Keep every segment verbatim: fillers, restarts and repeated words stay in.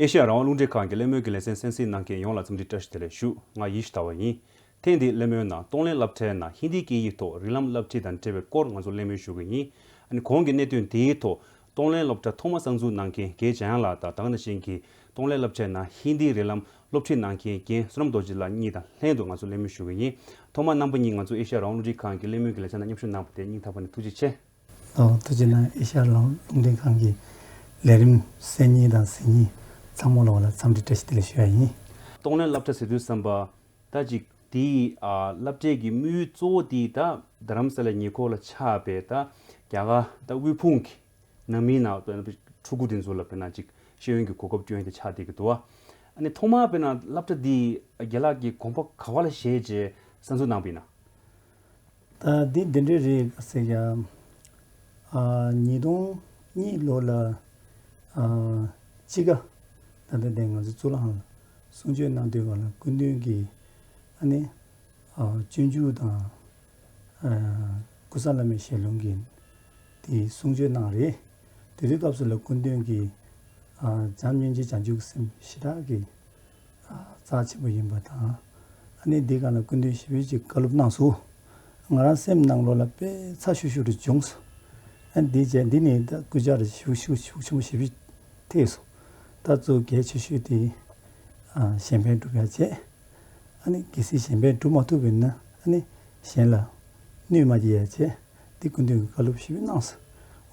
ཨེ་ཤ་ཡ་རང་དབང་རླུང་འཕྲིན་ཁང་གི་གླེང་མོལ་གྱི་ལེ་ཚན་གསན་གཟིགས་གནང་མཁན་ཡོངས་ལ་འཚམས་འདྲི་བཀྲ་ཤིས་བདེ་ལེགས་ཞུ། ང་ཡེ་ཤེས་ཟླ་བ་ཡིན། ཐེངས་འདིའི་གླེང་མོལ་ནང་གཏོང་ལེན་སློབ་གྲྭའི་ནང་ཧིན་དིའི་སྐད་ཡིག་ཐོག་རིགས་ལམ་བསླབ་ཁྲིད་དང་འབྲེལ་བའི་སྐོར་ང་ཚོ་གླེང་མོལ་ཞུ་གི་ཡིན། ཨ་ནི་གོང་གི་གནད་དོན་དེའི་ཐོག་གཏོང་ལེན་སློབ་གྲྭ་ཐོག་མ་གསར་འཛུགས་གནང་མཁན་རྒན་འཇམ་དབྱངས་ལགས་དང་ད་ག་ནང་བཞིན་གྱི་གཏོང་ལེན་སློབ་གྲྭའི་ནང་ཧིན་དིའི་རིགས་ལམ་སློབ་ཁྲིད་གནང་མཁན་རྒན་བསོད་ནམས་རྡོ་རྗེ་ལགས་གཉིས་དང་ལྷན་དུ་ང་ཚོ་གླེང་མོལ་ཞུ་གི་ཡིན། ཐོག་མར་རྣམ་པ་གཉིས་ང་ཚོ་ཨེ་ཤ་ཡ་རང་དབང་རླུང་འཕྲིན་ཁང་གི་གླེང་མོལ་གྱི་ལེ་ཚན་ནང་མཉམ་ཞུགས་གནང་བ་དེ་སྙིང་ཐག་པ་ནས་ཐུགས་རྗེ་ཆེ། ཨོ། ཐུགས་རྗེ་གནང་། ཨེ་ཤ་ཡ་རང་དབང་རླུང་འཕྲིན་ཁང་གི་ལས་རིམ་གསན་མཁན་དང་གཟིགས་མཁན་ཚང་མ་ལོག་ལ་འཚམས་འདྲི་བཀྲ་ཤིས་བདེ་ལེགས་ཞུ་ཡ་ཡིན། གཏོང་ལེན་སློབ་གྲྭ་ཟེར་དུས་ཙམ་པ། ད་ཅིག་དེའི་ཨ་སློབ་གྲྭའི་གི་དམིགས་ཡུལ་གཙོ་བོ་དེ་ད་རྡ་རམ་ས་ལའི་ཉེ་འཁོར་ལ་ཆགས་པའི་ད་རྒྱ་གར་ད་དབུལ་ཕོངས་ཀྱི་ནང་མིའི་ནང་དཔེར་ན་ཕྲུ་གུ་དེ་ཚོ་ལ་དཔེར་ན་ཅིག་ཤེས་ཡོན་གྱི་གོ་སྐབས་སྐྱོན་དེ་ཆགས་བསྡད་ཀྱི་འདུག་བ། ཨ་ནི་ཐོག་མར་དཔེར་ན་སློབ་གྲྭ་འདི་རྒན་ལགས་ཀྱིས་དགོངས་པ་ག་བ་ལ་བཞེས་བྱས་གསར་འཛུགས་གནང་པ་ཡིན་ན། ད་འདི་འདི་འདྲ་རེད་ཟེར་ཡ། ཨ་ཉིས་སྟོང་གཉིས་ལོ་ལ་ཨ་དཔྱིད་ཀ་ད་ལྟ་དེ་ང་ཚོ་གཙུག་ལག་ཁང་ལ་གསུང་ཆོས་གནང་དུས་སྒང་ལ་སྐུ་མདུན་གྱིས་ཨ་ནི་ཨ་སྤྱོད་འཇུག་དང་ཨ་ཀུན་བཟང་བླ་མའི་ཞལ་ལུང་གི་དེ་གསུང་ཆོས་གནང་རེད། དེ་དུས་སྐབས་སུ་ལ་སྐུ་མདུན་གྱིས་ཨ་བྱམས་སྙིང་རྗེ་བྱང་ཆུབ་ཀྱི་སེམས་ཞེ་དྲག་གི་རྩ་ཆེན་པོ་ཡིན་པ་དང་། ཨ་ནི་འདི་སྒང་ལ་སྐུ་མདུན་ཞེ་པོ་ཅིག་བཀའ་སློབ་གནང་སོང་། ང་རང་སེམས་ནང་ལོགས་ལ་དཔེ་ཚ་ཤུར་ཤུར་རེ་བྱུང་སོང་། ཨ་ནི་འདི་བྱས་འདི་ནས་ད་སྐུ་ཕྱྭ་རེ་ཤུགས་ཤུགས་ཤུགས་ཆེན་པོ་ཞེ་པོ་ཐེབས་སོང་། ད་གཙོ་གལ་ཆེ་ཤོས་དེ་ཨ་གཞན་ཕན་སྒྲུབ་ཡ་བྱས། ཨ་ནི་གལ་སྲིད་གཞན་ཕན་སྒྲུབ་མ་ཐུབ་པ་ཡིན་ན་ཨ་ནི་གཞན་ལ་གནོད་མ་སྐྱེལ་ཡ་བྱས། འདི་སྐུ་མདུན་གྱིས་བཀའ་སློབ་ཞེ་པོ་གནང་སོང་།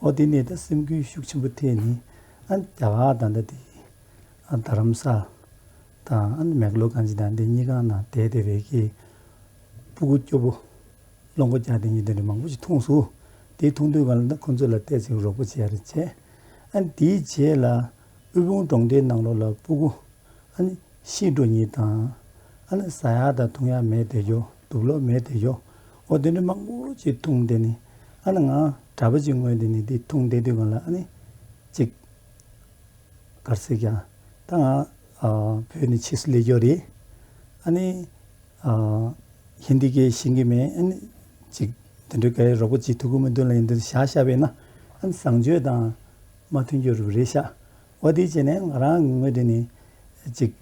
འོ་དེ་ནས་ད་སེམས་འགུལ་ཤུགས་ཆེན་པོ་ཐེབས་ནས་ཨ་ནི་རྒྱ་གར་ད་ལྟ་དེ་ཨ་རྡ་རམ་ས་དང་ཨ་ནི་མེག་ལོར་གྷན་ཇི་དང་འདི་གཉིས་ཀ་ནང་བསྡད་བསྡད་པའི་གི་ཕྲུ་གུ་སྐྱོ་པོ་སློབ་མགོ་རྒྱག་བསྡད་མཁན་དེ་འདྲ་མང་པོ་ཞིག་མཐོང་སོང་། དེ་མཐོང་དུས་སྒང་ལ་ད་ཁོང་ཚོ་ལ་ཏོག་ཙམ་རོགས་པ་བྱེད་ཡ་རེ་བྱས། ཨ་ནི་དེའི་རྗེས་ལ་དབུལ་ཕོངས་གྲོང་རྡལ་ནང་ལོགས་ལ་ཕྲུ་གུ་ཨ་ནི་ཤི་འགྲོ་མཁན་དང་། ཨ་ནི་ཟ་ཡ་དང་འཐུང་ཡ་མེད་བསྡད་རྒྱུ། དུག་ལོག་མེད་བསྡད་རྒྱུ། འོ་དེ་འདྲ་མང་པོ་ཅིག་མཐོང་བསྡད་ནས་ཨ་ནི་ང་གྲྭ་པ་ཅིག་ངོས་འདི་ནས་དེ་མཐོང་བསྡད་དུས་སྒང་ལ་ཨ་ནི་ཅིག་ག་རེ་ཟེར་ཀྱང་ད་ང་ཨ་བོད་ནས་ཕྱིས་སུ་སླེབས་རྒྱུ་རེད། ཨ་ནི་ཨ་ཧིན་དི་སྐད་ཤེས་ཀྱི་མེད། ཨ་ནི་ཅིག་དེ་འདྲའི་ག་རེ་རོགས་པ་ཅིག་ཐུབ་ཀྱི་མི་འདུག་ལབ་ཡིན་དུས་བཞག་བཞག་པས་ན་ཨ་ནི་བཟང་སྤྱོད་དང་མ་མཐུན་རྒྱུ་རེད་ཤག་འོ་དེ་བྱས་ནས་ང་རང་གི་ངོས་འདི་ནས་ཅིག་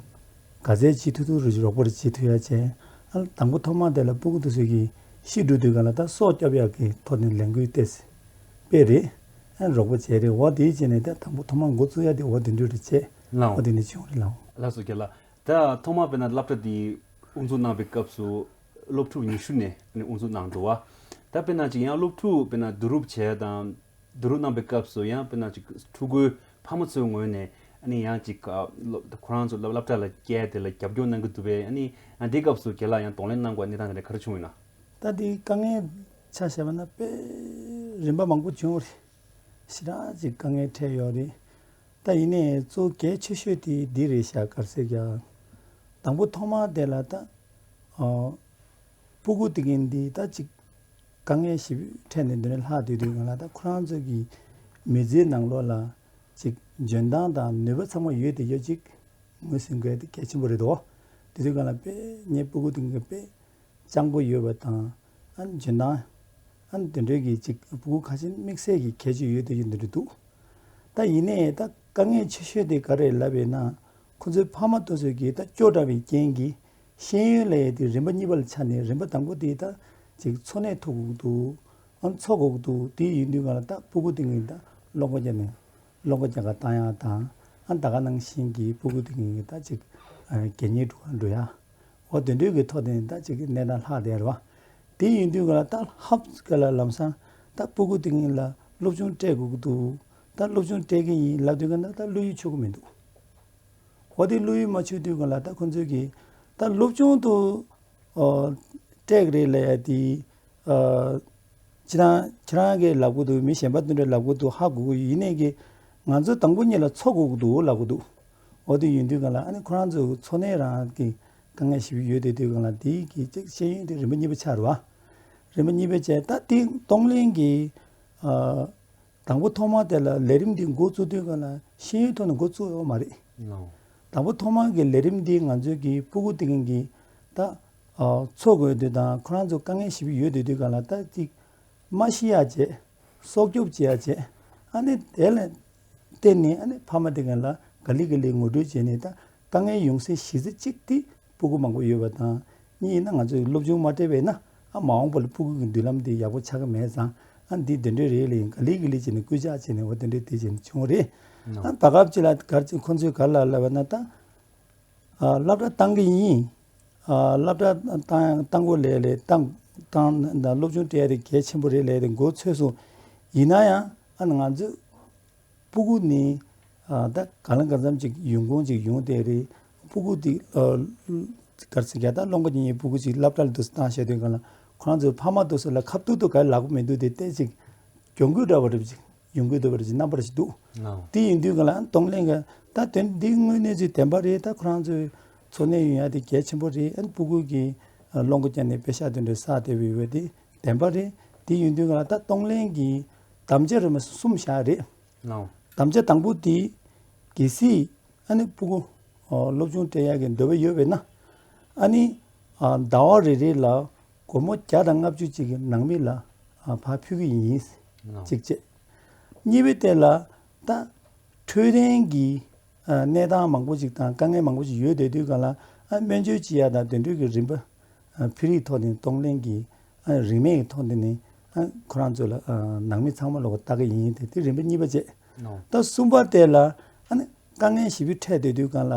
ག་ཚད་ཅིག་ཐུབ་ཐུབ་རེ་རོགས་པ་རེ་བྱེད་ཐུབ་ཡ་བྱས། ཨ་ནི་དང་པོ་ཐོག་མ་དེ་ལ་ཕྲུ་གུ་དེ་ཚོ་གི་ཤི་འགྲོ་དུས་སྒང་ལ་ད་སྲོག་སྐྱོབ་ཡག་གི་ཐོག་ནས་ལས་འགུལ་ཏོག་ཙམ་སྤེལ་རེད། ཨ་ནི་རོགས་པ་བྱས་རེད། འོ་དེ་བྱས་ནས་ད་དང་པོ་ཐོག་མ་འགོ་བཙུགས་ཡ་དེ་འོ་དེ་འདྲ་རེད་བྱས། ལགས་འོ་འོ། དེ་ནས་བྱུང་རེད་ལགས་འོ། ལགས་སོ་རྒན་ལགས། ད་ཐོག་མ་དཔེར་ན་སློབ་གྲྭ་འདི་དབུ་འཛུགས་གནང་བའི་སྐབས་སུ་སློབ་ཕྲུག་ཉི་ཤུ་ནས་ཨ་ནི་དབུ་འཛུགས་གནང་འདུག་བ། ད་དཔེར་ན་ཅིག་ཡང་སློབ་ཕྲུག་དཔེར་ན་བསྡུ་རུབ་བྱས་དང་བསྡུ་རུབ་གནང་བའི་སྐབས་སུ་ཡང་དཔེར་ན་ཅིག་ཕྲུ་གུའི་ཕ་མ་ཚོའི་ངོས་ནས་ཨ་ནི་ཡང་ཅིག་ཨ་སློབ་ཁོ་རང་ཚོ་སློབ་སློབ་གྲྭ་ལ་བསྐྱལ་དེ་ལ་རྒྱབ་སྐྱོར་གནང་གི་འདུག་པས། ཨ་ནི་ཡང་དེའི་སྐབས་སུ་རྒན་ལགས་ཡང་གདོང་ལེན་གནང་དགོས་གནས་སྟངས་དེ་འདྲ་ག་རེ་བྱུང་ཡོད་ན། ད་དེ་དཀའ་ངལ་ཆ་བཞག་པ་ན་དཔེ་རིམ་པ་མང་པོ་བྱུང་རེད། ཞེ་དྲག་ཅིག་དཀའ་ངལ་འཕྲད་ཡོད་རེད། ད་ཡིན་ནའི་གཙོ་གལ་ཆེ་ཤོས་དེ་འདི་རེད་ཤག་ག་རེ་ཟེར་ཀྱང་། དང་པོ་ཐོག་མ་དེ་ལ་ད་ཨ་ཕྲུ་གུ་དེ་གིན་འདི་ད་ཅིག་དཀའ་ངལ་ཞིག་འཕྲད་ནས་འདི་ནས་ལྷག་བསྡད་དུས་སྒང་ལ་ད་ཁོ་རང་ཚོ་གི་མི་ཚེའི་ནང་ལོགས་ལ་ཅིག་འཇོན་ཐང་དང་ནུས་པ་ཚང་མ་ཡོད་བསྡད་ཡོད་ཅིག་ངོས་ཟིན་དགོས་དེ་གལ་ཆེན་པོ་རེད་དོ། དེ་དུས་སྒང་ལ་དཔེ་ངའི་ཕྲུ་གུ་དེ་གིན་དཔེ་སྤྱང་པོ་ཡོད་པ་དང་། ཨ་ནི་འཇོན་ཐང་། ཨ་ནི་དེ་འདྲའི་གི་ཅིག་ཕྲུ་གུ་ཁ་ཤས་དམིགས་བསལ་གྱི་ཁྱད་ཆོས་ཡོད་དེ་ཡོད་འདི་འདྲ་འདུག་ད་ཡིན་ནའི་ད་དཀའ་ངལ་ཆེ་ཤོས་དེ་ག་རེ་ལབ་པས་ན། ཁོ་ཚོའི་ཕ་མ་དེ་ཚོ་གིས་ད་སྐྱོ་དྲགས་པའི་རྐྱེན་གྱིས་ཤེས་ཡོན་ལབ་ཡས་དེ་རིམ་པ་གཉིས་པ་ལ་ཆགས་ནས། རིམ་པ་དང་པོ་དེ་ད་ཅིག་འཚོ་གནས་ཐུབ་དགོས་ཀྱི་འདུག་ཨ་ནི་འཚོ་དགོས་ཀྱི་འདུག་དེ་ཡིན་དུས་སྒང་ལ་ད་ཕྲུ་གུ་དེ་གིན་ད་སློབ་མགོ་བརྒྱབ་ནས་སློབ་མགོ་རྒྱག་ག་བཏང་ཡག་དང་། ཨ་ནི་ད་ག་ནང་བཞིན་གྱི་ཕྲུ་གུ་དེ་གིན་ད་ཅིག་ཨ་དགེ་བསྙེན་སྒྲུབ་ག་འགྲོ་ཡག་འོ་དེ་འདྲའི་གི་ཐོག་དེ་ནས་ད་ཅིག་གི་གནས་སྟངས་ལྷག་བསྡད་རེད་བ། དེ་ཡིན་དུས་སྒང་ལ་ད་ཧབ་ག་ལ་ལམ་སང་ད་ཕྲུ་གུ་དེ་གིན་ལ་སློབ་སྦྱོང་སྤྲད་དགོས་ཀྱི་འདུག་ད་སློབ་སྦྱོང་སྤྲད་གི་ཡིན་ལབ་དུས་སྒང་ལ་ད་བློ་ཡུལ་ཆོག་གི་མི་འདུག་འོ་དེ་བློ་ཡུལ་མ་ཆོག་དུས་སྒང་ལ་ད་ཁོ་ཚོས་གི་ད་སློབ་སྦྱོང་དུ་ཨོ་སྤྲད་གི་རེད་ལབ་ཡ་དེ། ཨ་ཁྱེད་རང་ཁྱེད་རང་གིས་ལབ་གི་འདུག་མི་གཞན་པ་དེ་འདྲས་ལབ་གི་འདུག་ཧ་གོ་གི་ཡོད། ཡིན་ནའི་གི་ང་ཚོ་དང་པོ་ཉིད་ལ་འཚོ་དགོས་ཀྱི་འདུག་ལབ་གི་འདུག་འོ་དེ་ཡིན་དུས་སྒང་ལ་ཨ་ནི་ཁོ་རང་ཚོ་འཚོ་གནས་རང་གི་དཀའ་ངལ་ཞེ་པོ་ཡོད་དེ་དུས་སྒང་ལ་དེའི་གི་ཅིག་ཤེས་ཡོན་དེ་རིམ་པ་གཉིས་པ་ཆགས་རེད་བ། རིམ་པ་གཉིས་པ་བྱས་ད་དེ་གཏོང་ལེན་གྱི་ཨ་དང་པོ་ཐོག་མ་དེ་ལ་ལས་རིམ་འདི་འགོ་བཙུགས་དུས་སྒང་ལ་ཤེས་ཡོན་ཐོག་ནས་འགོ་བཙུགས་ཡོད་མ་རེད། ལགས། དང་པོ་ཐོག་མ་གི་ལས་རིམ་འདི་ང་ཚོའི་གི་ཕྲུ་གུ་དེ་གིན་གི་ད་ཨ་འཚོ་དགོས་དུས་དང་ཁོ་རང་ཚོ་དཀའ་ངལ་ཞེ་པོ་ཡོད་དུས་དུས་སྒང་ལ་ད་ཅིག་མ་ཤི་ཡག་བྱས། སྲོག་སྐྱོབ་བྱེད་ཡག་བྱས། ཨ་ནི་དེ་ལ་བརྟེན་ནས་ཨ་ནི་ཕ་མ་དེ་གིན་ལ་ ག་ལེ་ག་ལེ་ངོ་སྤྲོད་བྱས་ནས། ད་དཀའ་ངལ་ཡོང་སའི་གཞི་རྩ་གཅིག་དེ་སྤུ་གུ་མང་པོ་ཡོད་པ་དང་། གཉིས་ཡིན་ན་ང་ཚོས་སློབ་སྦྱོང་མ་སྤྲད་པས་ན། ཨ་མ་འོངས་པ་ལ་སྤུ་གུ་གི་མདུན་ལམ་དེ་ཡག་པོ་ཆགས་ཀྱི་མེད་ཙང་། ཨ་འདི་དེ་འདྲ་རེད་ལབ་ཡིན། ག་ལེ་ག་ལེ་བྱས་ནས་སྐུལ་ལྕག་བྱས་ནས་འོ་དེ་འདྲ་དེ་བྱས་ནས་བྱུང་བ་རེད། ཨ་ད་སྐབས་ཅིག་ལ་ག་རེ་ཁོང་ཚོས་ག་རེ་ལབ་ལབ་པ་ན། ད་ཨ་སློབ་གྲྭ་བཏང་གི་ཡིན། ཨ་སློབ་གྲྭ་བཏང་བཏང་དགོས་ལབ་ལབ། བཏང་བཏང་ད་སློབ་སྦྱོང་སྤྲད་ཡ་དེ་གལ་ཆེན་པོ་རེད་ལབ་དེ་མགོ་ཚོས་སོང་། ཡིན་ན་ཡང་ཨ་ང་ཚོས་སྤུ་གུ་ནི་ཨ་ད་གང་ལ་གང་འཚམ་ཅིག་ཡོང་ཁུངས་ཅིག་ཡོང་བསྡད་རེད། སྤུ་གུ་དེ་ཨ་ག་རེ་ཟེར་གྱི། ད་སློབ་འགོ་ཉན་ཡས་སྤུ་གུ་ཅིག་སློབ་གྲྭ་ལ་འདུག་སེ་བཏང་བཞག་དུས་སྒང་ལ། ཁོ་རང་ཚོའི་ཕ་མ་འདུག་སེ་ལ་ཁ་ཐུག་ཏུ་ག་རེ་ལབ་ཀྱི་མི་འདུག་དེ་ཏོག་ཙམ་གྱོང་གུད་འདྲ་བ་འདྲ་ཅིག་ཡོང་གི་འདུག་པ་རེད། ཅིག་རྣམ་པ་རེ་ཞིག་འདུག་ཨང་། དེ་ཡིན་དུས་སྒང་ལ་གདོང་ལེན་གྱི་ད་དོན་འདི་དངོས་གནས་ཅིག་བདེན་པ་རེད། ད་ཁོ་རང་ཚོའི་འཚོ་གནས་ཡོང་ཡ་དེ་གལ་ཆེན་པོ་རེད། ཨ་ནི་སྤུ་གུ་གི་ཨ་སློབ་འགོ་བརྒྱབ་ནས་པེ་ཤག་དེ་འདྲ་བསགས་བསྡད་པ་ཡོད་པ་དེ་བདེན་པ་རེད། དེ་ཡིན་དུས་སྒང་ལ་ད་གདོང་ལེན་གྱི་དམ་བཅའ་རེ་མ་གསུམ་བཞག་རེད། ཨང་། དམ་བཅའ་དང་པོ་དེ་གལ་སྲིད་ཨ་ནི་སྤུ་གུ་ཨ་སློབ་སྦྱོང་སྤྲད་ཡག་གི་འདོད་པ་ཡོད་པས་ན། ཨ་ནི་ཨ་ཟླ་བ་རེ་རེ་ལ་སྒོར་མོ་བརྒྱ་དང་ལྔ་བཅུ་ཅིག་གི་ནང་མི་ལ་ཨ་ཕར་ཕུལ་གྱི་ཡིན། ཨང་། གཅིག་བྱས། གཉིས་པའི་ཐད་ལ་ད་འཕྲོད་བསྟེན་གྱི་ཨ་གནས་སྟངས་མང་པོ་ཅིག་དང་དཀའ་ངལ་མང་པོ་ཅིག་ཡོད་བསྡད་དུས་སྒང་ལ། ཨ་སྨན་བཅོས་བྱེད་ཡ་དང་དེ་འདྲ་གི་རིན་པ་ཨ་ཕི་རིའི་ཐོག་ནས་གདོང་ལེན་གྱི་ཨ་རིན་མེད་ཀྱི་ཐོག་ནས་ནི་ཨ་ཁོ་རང་ཚོ་ལ་ཨ་ནང་མི་ཚང་མ་ལ་ལྟ་གི་ཡིན། དེ་དེ་རིམ་པ་གཉིས་པ་བྱས། ཨོ། ད་གསུམ་པ་དེ་ལ་ཨ་ནི་དཀའ་ངལ་ཞེ་པོ་འཕྲད་བསྡད་དུས་སྒང་ལ།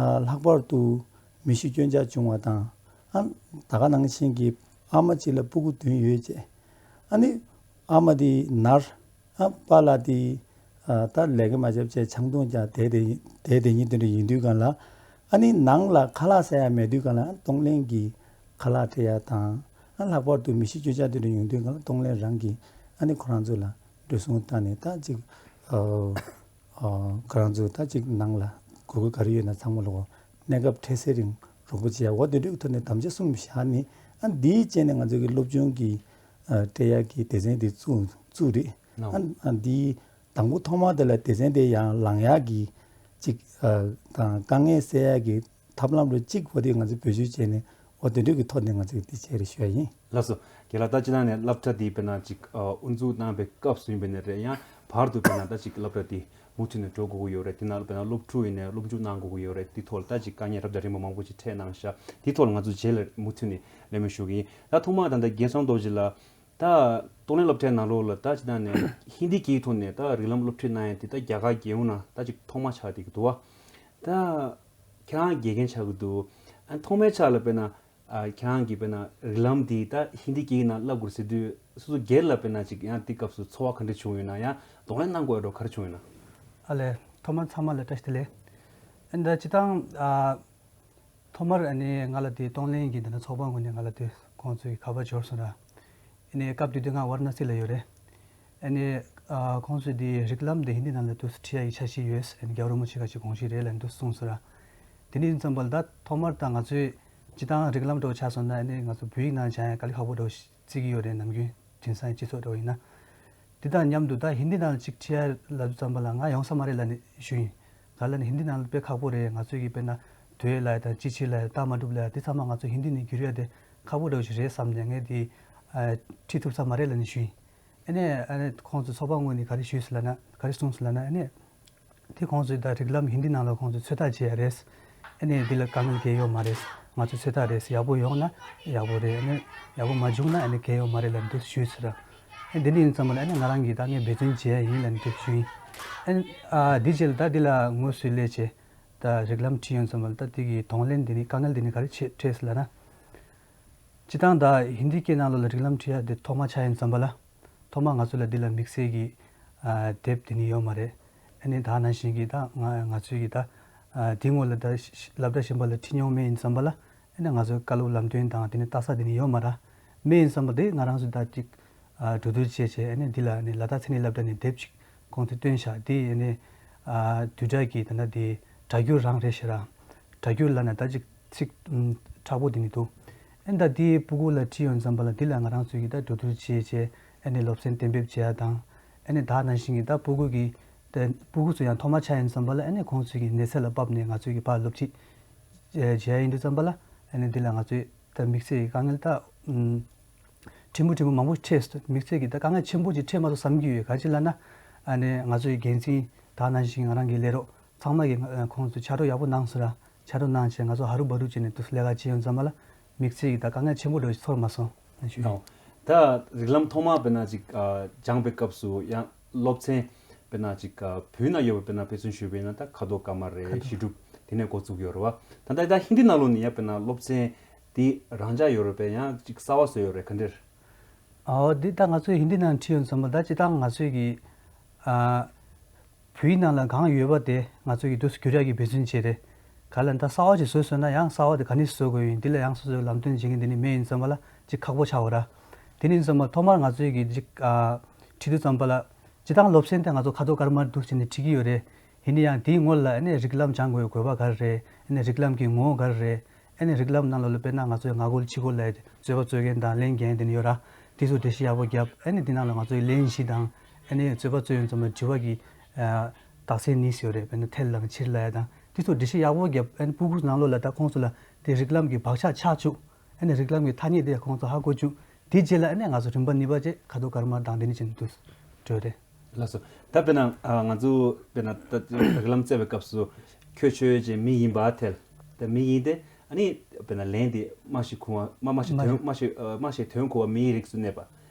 ཨ་ལྷག་པར་དུ་མི་ཤི་སྐྱོན་ཆག་བྱུང་བ་དང་། ཨ་ད་ག་ནང་བཞིན་གྱི་ཨ་མ་གཅིག་ལ་སྤུ་གུ་བདུན་ཡོད་ཅེས། ཨ་ནི་ཨ་མ་དེ་ནར། ཨ་པཱ་ལགས་དེ་ཨ་ད་ལས་ཀ་མ་བྱས་བྱས་ཆང་འཐུང་རྐྱང་བསྡད་བསྡད་ཡིན། བསྡད་བསྡད་ཡིན། དེ་འདྲ་ཡིན་དུས་སྒང་ལ། ཨ་ནི་ནང་ལ་ཁ་ལག་ཟ་ཡ་མེད་དུས་སྒང་ལ་གདོང་ལེན་གྱི་ཁ་ལག་སྤྲད་ཡ་དང་། ཨ་ལྷག་པར་དུ་མི་ཤི་སྐྱོན་ཆག་དེ་འདྲ་ཡོང་དུས་སྒང་ལ་གདོང་ལེན་རང་གིས་ཨ་ནི་ཁོ་རང་ཚོ་ལ་འགྲོ་སོང་བཏང་ནས། ད་ཅིག་ཨ་ཨ་ཁོ་རང་ཚོ་ད་ཅིག་ནང་ལ་དགོས་མཁོ་ག་རེ་ཡོད་ན་ཚང་མ་ལ་གནས་སྐབས་འཕྲལ་སེལ་རིང་རོགས་པ་བྱེད་ཡ། འོ་དེ་འདྲའི་ཐོག་ནས་དམ་བཅའ་གསུམ་བཞག་ནས། ཨ་འདིའི་རྗེས་ནས་ང་ཚོ་གི་སློབ་སྦྱོང་གི་ཨ་སྤྲད་ཡག་གི་སྡེ་ཚན་འདི་བཙུགས་བཙུགས་རེད། ཨ་ཨ་འདིའི་དང་པོ་ཐོག་མ་དེ་ལ་སྡེ་ཚན་དེ་ཡང་ལངས་ཡག་གི་ཅིག་ཨ་དང་དཀའ་ངལ་སེལ་ཡག་གི་ཐབས་ལམ་རུ་གཅིག་པོ་དེ་ང་ཚོས་བེད་སྤྱོད་བྱས་ནས། འོ་དེ་འདྲ་གི་ཐོག་ནས་ང་ཚོས་འདི་བྱས་རེད་ཞུ་ཡ་ཡིན། ལགས་སོ། རྒན་ལགས། ད་ཅི་ན་ནས་སློབ་གྲྭ་དེ་དཔེར་ན་ཅིག་ཨ་དབུ་འཛུགས་གནང་བའི་སྐབས་སུ་ཡིན་པ་ནས་རེད། ཡང་བར་དུ་དཔེར་ན་ད་ཅིག་སློབ་གྲྭ་དེ་མུ་མཐུད་ནས་འགྲོ་དགོས་ཀྱི་ཡོད་རེད། དེ་ནང་ལ་དཔེར་ན་སློབ་ཕྲུག་ཡིན་ནའི་སློབ་འཇུག་གནང་དགོས་ཀྱི་ཡོད་རེད། དེ་ཐོག་ལ་ད་ཅིག་དཀའ་ངལ་རབ་དང་རིམ་པ་མང་པོ་ཅིག་འཕྲད་གནང་ཤག་དེ་ཐོག་ལ་ང་ཚོ་རྗེས་ལ་མུ་མཐུད་ནས་གླེང་མོལ་ཞུ་གི་ཡིན། ད་ཐོག་མར་ད་ལྟ་རྒན་བསམ་རྡོ་རྗེ་ལགས། ད་གདོང་ལེན་སློབ་གྲྭའི་ནང་ལོགས་ལ་ད་ཅི་ན་ནས་ཧིན་དི་སྐད་ཐོག་ནས་ད་རིགས་ལམ་སློབ་ཁྲིད་གནང་ཡ་དེ་ད་རྒྱ་གར་རྒྱལ་ཡོངས་ནང་ད་ཅིག་ཐོག་མ་ཆགས་བསྡད་ཀྱི་འདུག་བ། ད་ཁྱེད་རང་དགེ་རྒན་ཆགས་ཀྱི་འདུག་ཨ་ཐོག་མའི་ཆར་ལ་དཔེར་ན་ཨ་ཁྱེད་རང་གིས་དཔེར་ན་རིགས་ལམ་འདི་ད་ཧིན་དི་སྐད་ནང་བསླབ་དགོས་ཟེར་དུས། སོ་སོ་སྒེར་ལ་དཔེར་ན་ཅིག་ཡང་དེ་སྐབས་སུ་ཚོར་བ་ག་འདྲ་བྱུང་ཡོད་ན། ཡང་གདོང་ལེན་གནང་དགོས་འགྲོ་ག་རེ་བྱུང་ཡོད་ན། ཨ་ལས། ཐོག་མར་ཚང་མ་ལ་བཀྲ་ཤིས་བདེ་ལེགས། ཨ་ནི་ད་སྤྱིར་བཏང་ཨ་ཐོག་མར་ཨ་ནི་ང་ལ་དེ་གདོང་ལེན་གྱི་འདི་ན་ཚོགས་པ་ངོས་ནས་ང་ལ་དེ་ཁོང་ཚོས་ཁ་པར་འབྱོར་སོང་ར། ཨ་ནི་སྐབས་དེ་དུས་ང་ཝཱ་ར་ཎ་སི་ལ་ཡོད་རེད། ཨ་ནི་ཨ་ཁོང་ཚོས་དེ་རིགས་ལམ་དེ་ཧིན་དི་ནང་ལ་འདུག་སེ་ཁྲིད་ཡ་ཡི་འཆར་གཞི་ཡོད། ཨ་ནི་རྒྱལ་བ་རིན་པོ་ཆེ་ག་ཅིག་དགོངས་གཞི་རེད་ལབ་འདུག་གསུངས་སོང་ར། དེ་ནས་ཡིན་ཙམ་པ་ལ་ད་ཐོག་མར་ད་ང་ཚོས་སྤྱིར་བཏང་རིགས་ལམ་འདྲ་བོ་ཆགས་སོང་ན། ཨ་ནི་ང་ཚོ་བོད་ཡིག་ནང་སྦྱང་ཡ་དཀའ་ལས་ཁག་པོ་འདྲ་བོ་ཞིག་བརྩི་གི་ཡོད་རེད། ནམ་རྒྱུན་དེང་སང་སྤྱི་ཚོགས་འདྲ་བོ་ཡིན་ན། དེ་དང་མཉམ་དུ་ད་ཧིན་དི་ནང་ལ་ཅིག་ཁྲིད་ཡ་ལབ་དུས་ཙམ་པ་ལ་ང་ཡོང་ས་མ་རེད་ལབ་ནས་ཞུས་ཡིན། ག་ལབ་ན་ཧིན་དི་ནང་ལ་དཔེ་ཁག་པོ་རེད། ང་ཚོས་ཀྱི་དཔེར་ན་དོས་ལབ་ཡ་དང་སྤྱི་ཆིངས་ལབ་ཡ། རྟགས་མ་གྲུབ་ལབ་ཡ། དེ་ཚང་མ་ང་ཚོ་ཧིན་དི་ནས་བསྒྱུར་ཡ་དེ་ཁག་པོ་འདྲ་བོ་ཞིག་རེད་བསམ་ནས་ངས་དེ་ཨ་ཁྲིད་ཐུབ་ས་མ་རེད་ལབ་ནས་ཞུས་ཡིན། ཨ་ནི་ཨ་ནི་ཁོང་ཚོ་ཚོགས་པ་ངོས་ནས་ག་རེ་ཞུས་སོང་ལབ་ན། ག་རེ་གསུངས་སོང་ལབ་ན། ཨ་ནི་དེ་ཁོང་ཚོས་ད་རིགས་ལམ་ཧིན་དི་ནང་ལ་ཁོང་ཚོས་ཚོད་ལྟ་བྱེད་ཡ་རེད། ཨ་ནི་འདི་ལ་དཀའ་ངལ་གང་ཡོད་མ་རེད། ང་ཚོས་ཚོད་ལྟ་རེད། ཡག་པོ་ཡོང་ན་ཡག་པོ་རེད། ཨ་ནི་ཡག་པོ་མ་བྱུང་ན་ཨ་ནི་གང་ཡོད་མ་རེད་ལབ་འདུག་ཞུས་ཚར། ཨ་ནི་འདི་འདྲ་ཡིན་ཙམ་པ་ལ་ཨ་ནི་ང་རང་གིས་ད་ངས་འབད་བརྩོན་བྱེད་ཡ་ཡིན་ལབ་འདུག་ཞུས་ཡིན། ཨ་ནི་ཨ་འདི་རྗེས་ལ་ད་འདི་ལ་དངོས་སུ་སླེབས་བྱས་ད་རིགས་ལམ་ཁྲིད་ཡོང་ཙམ་པ་ལ་ད་འདི་གི་གདོང་ལེན་འདི་ནི་དཀའ་ངལ་འདི་ནི་ག་རེ་ཆེ་འཕྲད་སོང་ལབ་ན། སྤྱིར་བཏང་ད་ཧིན་དི་སྐད་ནང་ལོགས་ལ་རིགས་ལམ་ཁྲིད་ཡ་འདི་ཐོག་མ་ཆགས་ཡོང་ཙམ་པ་ལ། ཐོག་མ་ང་ཚོ་ལ་འདི་ལ་དམིགས་བསལ་གྱི་ཨ་དེབ་དེ་ནི་ཡོད་མ་རེད། ཨ་ནི་ད་ནང་བཞིན་གྱི་ད་ང་ང་ཚོའི་གི་ད་ཨ་དེ་སྔོན་ལ་ད་ཤ་ཤ་སློབ་གྲྭ་གཞན་པ་ལ་ཁྲིད་མྱོང་མེད་ཡིན་ཙམ་པ་ལ། ཨ་ནི་ང་ཚོའི་བཀའ་སློབ་ལམ་སྟོན་དང་དེ་ནི་ལྟ་ས་དེ་ནི་ཡོད་མ་རེད། མེད་ཡིན་ཙམ་པ་དེ་ང་རང་ཚོ་ད་ཅིག་ཨ་གྲོས་བསྡུར་བྱས་བྱས། ཨ་ནི་འདི་ལ་ཨ་ནི་ལ་དྭགས་མཚན་ཉིད་སློབ་གྲྭ་ནས་དེབ་ཅིག་ཁོང་ཚོས་བཏོན་བཞག་དེ་ཨ་ནི་ཨ་བསྡུས་གྲྭ་གི་ད་ལྟ་དེ་སྒྲ་སྒྱུར་རང་རེད་ཤག་ར། སྒྲ་སྒྱུར་ལབ་ན་ད་ཅིག་ཚིག་ཨུམ་མཁྲེགས་པོ་དེ་ནི་འདུག་ཨེ་ད་དེའི་སྤུ་གུ་ལ་ཁྲིད་ཡོང་ཙམ་པ་ལ་འདི་ལ་ང་རང་ཚོས་ཀྱི་ད་གྲོས་བསྡུར་བྱས་བྱས། ཨ་ནི་སློབ་ཚན་གཏན་འབེབས་བྱས་ཡ་དང་། ཨ་ནི་ད་ནང་བཞིན་གྱི་ད་སྤུ་གུ་གི་ད་སྤུ་གུ་ཚོ་ཡང་ཐོག་མ་ཆགས་ཡིན་ཙམ་པ་ལ། ཨ་ནི་ཁོང་ཚོའི་གི་གནས་ཚད་ལ་བབས་ནས་ང་ཚོས་ཀྱི་ཕར་སློབ་ཁྲིད་བྱས་བྱས་ཡ་ཡིན་དུས་ཙམ་པ་ལ། ཨ་ནི་འདི་ལ་ང་ཚོས་ད་དམིགས་བསལ་གྱི་དཀའ་ངལ་ད་ཨུམ་ཕྲན་བུ་ཕྲན་བུ་མང་པོ་འཕྲད་སོང་། དམིགས་བསལ་གྱི་ད་དཀའ་ངལ་ཆེན་པོ་ཅིག་འཕྲད་མ་སོང་བསམ་གྱི་ཡོད། ག་ཅི་ལབ་ན། ཨ་ནི་ང་ཚོའི་འགན་འཛིན་ད་ནང་བཞིན་ང་རང་གི་ལས་རོགས་ ཚང་མ་གིས་ང་ཁོང་ཚོས་ཕྱག་རོགས་ཡག་པོ་གནང་སོང་ར། ཕྱག་རོགས་གནང་བྱས་ང་ཚོ་ཧ་རུ་བ་རུ་བྱས་ནས་འདུག་ལས་ཀ་བྱེད་ཡོང་ཙམ་པ་ལ་དམིགས་བསལ་གྱི་ད་དཀའ་ངལ་ཆེན་པོ་འདྲ་ཞིག་ཚོར་མ་སོང་། ནོ། ད་རིགས་ལམ་ཐོག་མར་དཔེར་ན་ཅིག་ཨ་སྦྱངས་པའི་སྐབས་སུ་ཡང་སློབ་ཚན་དཔེར་ན་ཅིག་ཨ་བོད་ནང་ཡོད་པ་དཔེར་ན་དཔེ་མཚོན་ཞུས་པ་ཡིན་ན་ད་ཁ་དོག་དཀར་དམར་རེད། ཁ་དོག་གཞི་གྲུབ་དེ་ནས་འགོ་བཙུགས་ཡོད་རེད་བ། ད་ལྟ་ད་ཧིན་དི་ནང་ལོགས་ནས་ཡང་དཔེར་ན་སློབ་ཚན་དེ་རང་འཇགས་ཡོད་རེད་པས། ཡང་ཅིག་གསར་བ་བཟོས་ཡོད་རེད་ག་འདྲ་རེད། ཨོ་འདི་ད་ང་ཚོས་ཧིན་དི་ནང་བྲིས་ཡོང་ཙམ་པ་ད་སྤྱིར་བཏང་ང་ཚོས་ཀྱི་ཨ་བོད་ཡིག་ནང་ལ་གང་ཡོད་པ་དེ་ང་ཚོས་ཀྱི་འདུག་སེ་བསྒྱུར་ཡག་གི་འབད་བརྩོན་བྱས་རེད། ག་ལ་ད་གསར་བ་ཅིག་བཟོས་སོང་ན་ཡང་གསར་བ་དེ་ག་ནས་བཟོ་དགོས་ཡིན་འདི་ལ་ཡང་སོ་སོའི་ལམ་སྟོན་བྱེད་མཁན་དེ་ནི་མེད་ཡིན་ཙམ་པ་ལ་ཅིག་ཁག་པོ་ཆགས་འོ་ར། དེ་ནི་ཡིན་ཙམ་པ་ཐོག་མར་ང་ཚོས་ཀྱི་ཅིག་ཨ་བྲིས་དུས་ཙམ་པ་ལ་སྤྱིར་བཏང་སློབ་ཚན་དེ་ང་ཚོ་ཁ་དོག་དཀར་དམར་འདུག་སེ་བྱས་ནས་བྲིས་ཀྱི་ཡོད་རེད། ཡིན་ན་ཡང་དེའི་སྔོན་ལ་ཨ་ནི་རིགས་ལམ་སྦྱང་དགོས་དགོས་པ་ག་རེ་རེད། ཨ་ནི་རིགས་ལམ་གྱི་ངོ་བོ་ག་རེ་རེད། ཨ་ནི་རིགས་ལམ་ནང་ལོགས་ལ་དཔེར་ན་ང་ཚོའི་སྔ་རྒོལ་ཕྱི་རྒོལ་ལབ་ཡ་དེ་རྩོད་པ་རྩོད་མཁན་དང་ལན་རྒྱག་མཁན་དེ་ནི་ཡོད་ར། དེ་ཚོ་འགྲེལ་བཤད་ཡག་པོ་བརྒྱབ། ཨ་ནི་དེ་ནང་ལ་ང་ཚོའི་ལན་གཞི་དང་ཨ་ནི་རྩོད་པ་རྩོད་ཡོང་ཙམ་པ་དྲི་བ་གི་ཨ་རྟགས་མཚན་གཉིས་ཡོད་རེད། དཔེར་ན་ཐལ་དང་ཕྱིར་ལབ་ཡ་དང་དེ་ཚོ་འགྲེལ་བཤད་ཡག་པོ་བརྒྱབ། ཨ་ནི་སྤུ་གུ་ནང་ལོགས་ལ་ད་ཁོང་ཚོ་ལ་དེ་རིགས་ལམ་གྱི་བག་ཆགས་ཆགས་བཅུག་ཨ་ནི་རིགས་ལམ་གྱི་ཐ་སྙད་དེ་ཁོང་ཚོ་ཧ་གོ་བཅུག་དེ་རྗེས་ལ་ཨ་ནི་ང་ཚོ་རིམ་པ་གཉིས་པ་བཅས་ཁ་དོག་དཀར་དམར་དང་དེ་ནི་བྱེད་འདུག་འགྲོ་རེད། ལགས་སོ། ད་དཔེར་ན་ཨ་ང་ཚོ་དཔེར་ན་ད་རིགས་ལམ་བཙལ་བའི་སྐབས་སུ་ཁྱོད་ཆོས་ཅན་མི་ཡིན་པར་ཐལ། ད་མི་ཡིན་ཏེ་ཨ་ནི་དཔེར་ན་ལན་དེ་སྨྲ་ཤེས་ཁུངས་པ་སྨྲ་སྨྲ་ཤེས་དོན་སྨྲ་ཤེས་ཨ་སྨྲ་ཤེས་དོན་གོ་བ་མིའི་རིགས་སུ་གནས་པ།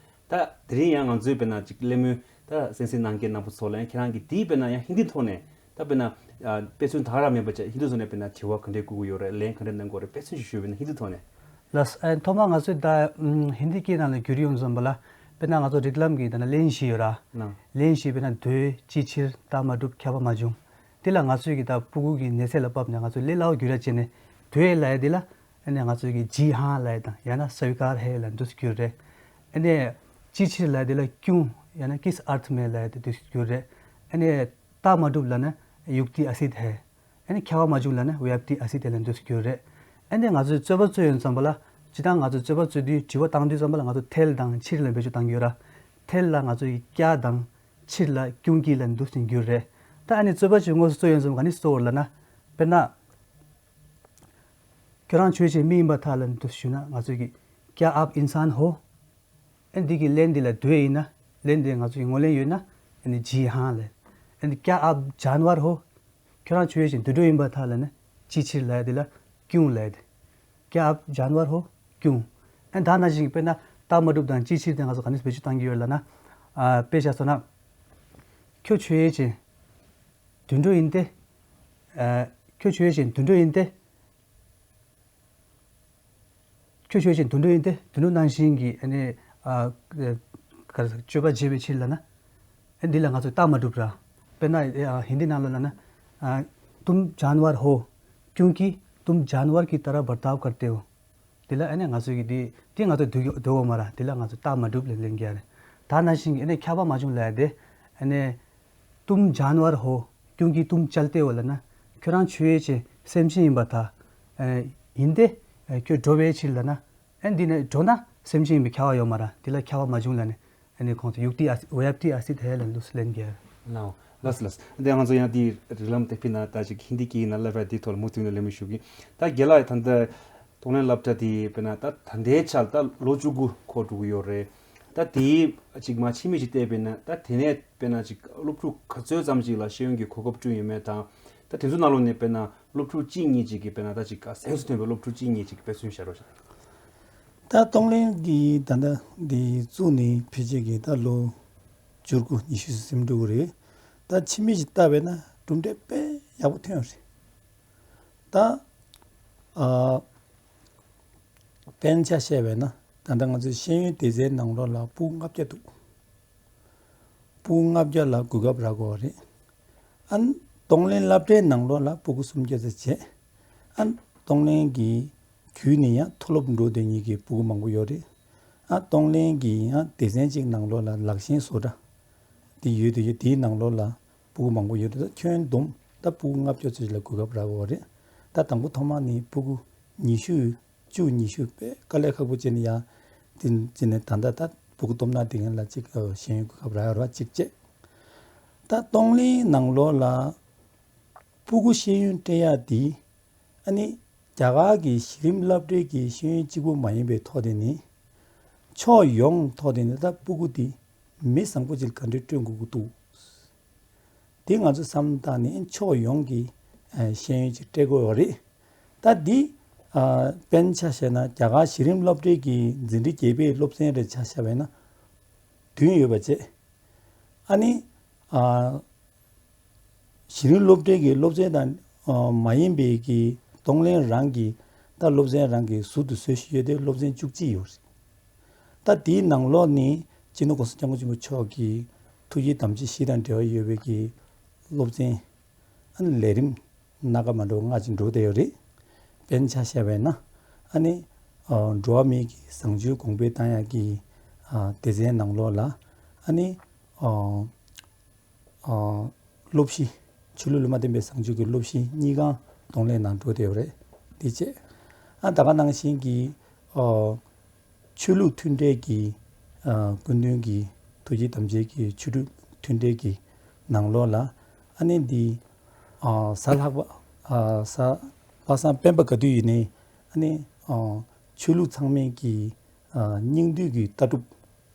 ད་དེ་རིང་ཡང་ང་ཚོའི་དཔེར་ན་ཅིག་གླེང་མོལ་ད་གསན་གཟིགས་གནང་མཁན་རྣམ་པ་ཚོ་ལ་ཡང་ཁྱེད་རང་གིས་དེའི་དཔེར་ན་ཡང་ཧིན་དིའི་ཐོག་ནས་ད་དཔེར་ན་ཨ་དཔེ་མཚོན་ད་ག་རང་མིན་པ་བྱས་ཧིན་དུ་ཚོ་ནས་དཔེར་ན་དྲི་བ་ག་འདྲས་བཀོད་ཀྱི་ཡོད་རེད། ལན་ག་འདྲས་གནང་གི་ཡོད་རེད། དཔེ་མཚོན་ཞིག་ཞུས་པ་ཡིན་ན་ཧིན་དིའི་ཐོག་ནས། ལགས་སོ། ཨ་ཐོག་མར་ང་ཚོས་ད་ཧིན་དི་སྐད་ནང་ལ་བསྒྱུར་ཡོང་ཙམ་པ་ལ་དཔེར་ན་ང་ཚོ་རིགས་ལམ་གྱི་ད་ལན་བཞི་ཡོད་ར། ལན་བཞི་དཔེར་ན་འདོད། ཅིའི་ཕྱིར། རྟགས་མ་གྲུབ། ཁྱབ་པ་མ་བྱུང་། དེ་ལ་ང་ཚོས་ཀྱི་ད་སྤུ་གུ་གི་ནུས་ཚད་ལ་བབས་ནས་ང་ཚོས་ལས་སླ་བོ་བསྒྱུར་ཡ་བྱས་ནས་འདོད་ལབ་ཡ་དེ་ལ་ཨ་ནི་ང་ཚོས་ཀྱི་ཇི་ཧང་ལབ་ཡ་དང་ཡང་ན་སྭ་བི་ཀར་ཧེ་ལབ་འདུག་སེ་བསྒྱུར་རེད། ཨ་ནི་ཅིའི་ཕྱིར་ལབ་ཡ་དེ་ལ་ཀྱུང་ཡང་ན་ཀིས་ཨར་ཐ་མེ་ལབ་ཡ་དེ་འདུག་སེ་བསྒྱུར་རེད། ཨ་ནི་རྟགས་མ་གྲུབ་ལབ་ན་ཡུག་ཏི་ཨ་སི་ཐ་ཧེ། ཨ་ནི་ཁྱབ་པ་མ་བྱུང་ལབ་ན་བྱེད་པ་དེ་ཨ་སི་དེ་ལ་འདུག་སེ་གྱུར་རེད། ཨ་ནི་ང་ཚོས་རྩོད་པ་རྩོད་ཡོང་ཙམ་པ་ལ་སྤྱིར་བཏང་ང་ཚོས་རྩོད་པ་རྩོད་དུས་དྲི་བ་བཏང་དུས་ཙམ་པ་ལ་ང་ཚོ་ཐལ་དང་ཕྱིར་ལ་བེད་སྤྱོད་བཏང་གི་ཡོད་ར། ཐལ་ལ་ང་ཚོ་ཡི་ཀྱ་དང་ཕྱིར་ལ་ཀྱུང་གི་ལ་འདུག་སེ་གྱུར་རེད། ད་ཨ་ནི་རྩོད་པ་ཅིག་དངོས་སུ་རྩོད་ཡོང་ཙམ་ག་ནས་རྩོད་དགོས་ལབ་ན། དཔེར་ན། ཁྱོད་རང་ཆོས་ཅན་མི་ཡིན་པར་ཐལ་ལབ་འདུག་ཞུས་ན་ང་ཚོས་ཀྱི་ཀྱ་ཨབ་ཨིན་སཱན་ཧོ། ཨ་ནི་འདི་གི་ལན་འདི་ལ་འདོད་ཡིན་ན་ལན་འདི་ང་ཚོས་ཀྱི་ངོས་ལེན་ཡོད་ན་ཨ་ནི་ཇི་ཧང་ལབ། ཨ་ནི་ཀྱ་ཨབ་ཇཱན་ཝར་ཧོ། ཁྱོད་རང་ཆོས་ཅན་དུད་འགྲོ་ཡིན་པར་ཐལ་ལབ་ན་ཅིའི་ཕྱིར་ལབ་ཡ་འདི་ལ་ཀྱུང་ལབ་ཡ་འདི། ཀྱ་ཨབ་ཇཱན་ཝར་ཧོ་ཀྱུང་། ཨ་ནི་ད་ནང་བཞིན་གྱི་དཔེར་ན་རྟགས་མ་གྲུབ་དང་ཅིའི་ཕྱིར་དེ་ང་ཚོ་ག་ནས་བེད་སྤྱོད་བཏང་གི་ཡོད་ལབ་ན། ཨ་དཔེ་བཞག་སོང་ན། ཁྱོད་ཆོས་ཅན་དུད་འགྲོ་ཡིན་ཏེ། ཨ་ཁྱོད་ཆོས་ཅན་དུད་འགྲོ་ཡིན་ཏེ། ཁྱོད་ཆོས་ཅན་དུད་འགྲོ་ཡིན་ཏེ། དུད་འགྲོ་ནང་བཞིན་གྱི་ཨ་ནི་ཨ་ག་རེ་ཟེར་སྤྱོད་པ་བྱེད་པའི་ཕྱིར་ལབ་ན། ཨ་འདི་ལ་ང་ཚོས་རྟགས་མ་གྲུབ་ར། དཔེར་ན་ཨ་ཧིན་དི་ནང་ལ་ལབ་ན། ཨ་तुम जानवर हो, क्योंकि तुम जानवर की तरह बर्ताव करते हो། འདི་ལ་ཨ་ནི་ང་ཚོས་ཀྱི་འདི་འདི་ང་ཚོས་འདོད་འདོད་འོ་མ་ར། འདི་ལ་ང་ཚོས་རྟགས་མ་གྲུབ་ལབ་ལན་རྒྱག་རེད། ད་ནང་བཞིན་གྱི་ཨ་ནི་ཁྱབ་པ་མ་བྱུང་ལབ་ཡ་དེ། ཨ་ནི། तुम जानवर हो, क्योंकि तुम चलते हो ལབ་ན། ཁྱོད་རང་ཆོས་ཅན་སེམས་ཅན་ཡིན་པར་ཐལ། ཨ་ཡིན་ཏེ། ཨ་ཁྱོད་འགྲོ་བའི་ཕྱིར་ལབ་ན། ཨ་འདི་ནས་འགྲོ་ན་སེམས་ཅན་ཡིན་པའི་ཁྱབ་པ་ཡོད་མ་རེད། འདི་ལ་ཁྱབ་པ་མ་བྱུང་ལབ་ནས། ཨ་ནི་ཁོང་ཚོ་युक्ति आसी, व्याप्ति आसी ཐལ་ལབ་འདུག་ལན་རྒྱག་ལགས་ལགས་ལགས། འདི་ང་ཚོ་ཡང་དེའི་རིགས་ལམ་དེ་ཕྱིན་ན་ད་ཅིག་ཧིན་དི་སྐད་ཡིན་ན་བསླབ་པ་དེའི་ཐོག་ལ་མུ་མཐུད་ནས་གླེང་མོལ་ཞུ་གི། ད་རྒན་ལགས་ད་ལྟ། གཏོང་ལེན་སློབ་གྲྭ་དེ་དཔེར་ན་ད་ད་ལྟའི་ཆར་ད་ལོ་བཅུ་དགུ་འཁོར་འགྲོ་གི་ཡོད་རེད། ད་དེའི་ཅིག་མ་ཕྱི་མིག་ཅིག་བལྟས་པས་ན་ད་དེ་ནས་དཔེར་ན་ཅིག་སློབ་ཕྲུག་ག་ཚོད་ཙམ་ཅིག་ལ་ཤེས་ཡོན་གྱི་གོ་སྐབས་བསྐྲུན་ཡོད་མེད་དང་། ད་དེ་ཚོ་ནང་ལོགས་ནས་དཔེར་ན་སློབ་ཕྲུག་གཅིག་གཉིས་ཅིག་གིས་དཔེར་ན་ད་ཅིག་ག་གཟེངས་སུ་ཐོན་པའི་སློབ་ཕྲུག་གཅིག་གཉིས་ཅིག་དཔེ་མཚོན་བཞག་རོགས་ཞུ། ད་གཏོང་ལེན་གྱི་ད་ལྟ་འདི་བཙུགས་ནས་ཕལ་ཆེར་གྱི་ད་ལོ་བཅུ་དགུ་ཉི་ཤུ་ཟིན་འགྲོ་གི་རེད། ད་ཕྱི་མིག་ཅིག་བལྟས་པས་ན་གྲུབ་འབྲས་དཔེ་ཡག་པོ་ཐོན་ཡོད་རེད། ད་ཨ། དཔེར་ཆ་བཤད་པས་ན་ད་ལྟ་ང་ཚོའི་ཤེས་ཡོན་སྡེ་ཚན་ནང་ལོགས་ལ་སྤུ་གུ་ལྔ་བརྒྱ་འདུག་སྤུ་གུ་ལྔ་བརྒྱ་ལ་གོ་སྐབས་རག་གི་ཡོད་རེད། ཨ་ནི་གཏོང་ལེན་སློབ་གྲྭའི་ནང་ལོགས་ལ་སྤུ་གུ་སུམ་བརྒྱ་ཙམ་བྱས། ཨ་ནི་གཏོང་ལེན་གྱི་བརྒྱུད་ནས་ཡང་མཐོ་སློབ་འགྲོ་བསྡད་མཁན་གྱི་སྤུ་གུ་མང་པོ་ཡོད་རེད། ཨ་སྟོང་ལེན་གྱི་ཡང་སྡེ་ཚན་གཅིག་ནང་ལོགས་ལ་ལག་ཤེས་བཟོ་གྲྭ་དེ་ཡོད་དེ་ཡོད། དེའི་ནང་ལོགས་ལ་སྤུ་གུ་མང་པོ་ཡོད་རེད། ད་ཁྱོན་བསྡོམས་ད་སྤུ་གུ་ལྔ་བཅུ་ཙམ་ལ་གོ་སྐབས་རག་གི་ཡོད་རེད། ད་དང་པོ་ཐོག་མ་ནས་སྤུ་གུ་ཉི་ཤུ་བཅུ་ཉི་ཤུ་དཔེ་དཀའ་ལས་ཁག་པོ་བྱས་ནས་ཡང་དེ་བྱས་ནས་ད་ལྟ་ད་སྤུ་གུ་སྟོབས་ན་དེ་ངན་ལ་གཅིག་ཤེས་ཡོན་གོ་སྐབས་རག་ཡོད་རེད་བ་གཅིག་བྱས། ད་སྟོང་ལེན་ནང་ལོགས་ལ་སྤུ་གུ་ཤེས་ཡོན་སྤྲད་ཡ་དེ། ཨ་ནི་རྒྱ་གར་གྱི་གཞི་རིམ་སློབ་གྲྭའི་གི་ཤེས་ཡོན་གཅིག་པུ་མ་ཡིན་པའི་ཐོག་དེ་ནི། ཕྱོགས་ཡོངས་ཐོག་དེ་ནི་ད་སྤུ་གུ་དེ་མི་བཟང་པོ་ཅིག་ག་འདྲས་བསྐྲུན་དགོས་ཀྱི་འདུག་དེ་ང་ཚོ་བསམ་བཏང་ནས་ཕྱོགས་ཡོངས་ཀྱི་ཨ་ཤེས་ཡོན་ཅིག་སྤྲད་དགོས་པ་རེད། ད་འདི་ཨ་དཔེར་ན་ཆ་བཞག་ན་རྒྱ་གར་གཞི་རིམ་སློབ་གྲྭའི་གི་འཛིན་གྲྭ་བརྒྱད་པའི་སློབ་ཚན་རེ་ཆ་བཞག་པ་ཡིན་ན་བདུན་ཡོད་པ་བྱས། ཨ་ནི་ཨ་གཞི་རིམ་སློབ་གྲྭའི་གི་སློབ་ཚན་དང་ཨ་མ་ཡིན་པའི་གི་གཏོང་ལེན་རང་གི་ད་སློབ་ཚན་རང་གི་ཟུར་དུ་བཟོས་བཞིན་ཡོད་དེ་སློབ་ཚན་བཅུ་གཅིག་ཡོད་རེད། ད་དེའི་ནང་ལོགས་ནས་སྤྱི་ནོར་༸གོང་ས་༸སྐྱབས་མགོན་ཆེན་པོ་མཆོག་གི་ཐུགས་བསྐྱེད་དམ་བཅའ་བཞི་དང་འབྲེལ་བ་ཡོད་པའི་གི་སློབ་ཚན་ཨ་ནི་ལས་རིམ་སྣ་ཁ་མ་འདྲ་བ་ལྔ་ཅིག་འགྲོ་བསྡད་ཡོད་རེད། དཔེར་ན་ཆ་བཞག་པ་ཡིན་ན་ཨ་ནི་ཨ་འགྲོ་བ་མིའི་གི་བཟང་སྤྱོད་གོང་འཕེལ་བཏང་ཡག་གི་ཨ་སྡེ་ཚན་ནང་ལོགས་ལ་ཨ་ནི་ཨ་ཨ་སློབ་གཞི། ཆོས་ལུགས་ལ་མ་བརྟེན་པའི་བཟང་སྤྱོད་ཀྱི་སློབ་གཞི་གཉིས་ཀ་གཏོང་ལེན་ནང་འགྲོ་བསྡད་ཡོད་རེད། དེ་བྱས། ཨ་ད་ག་ནང་བཞིན་གྱི་ཨ་ཆོས་ལུགས་མཐུན་འབྲེལ་གྱི་ཨ་སྐུ་མདུན་གྱི་ཐུགས་བསྐྱེད་དམ་བཅའ་གྱི་ཆོས་ལུགས་མཐུན་འབྲེལ་གྱི་ནང་ལོགས་ལ་ཨ་ནི་འདི་ཨ་གཟའ་ལྷག་པ་ཨ་གཟའ་པ་སངས་སྤེན་པ་ག་དུས་ཡིན་ནའི་ཨ་ནི་ཨ་ཆོས་ལུགས་ཚང་མའི་གི་ཨ་སྙིང་བསྡུས་ཀྱི་ལྟ་གྲུབ་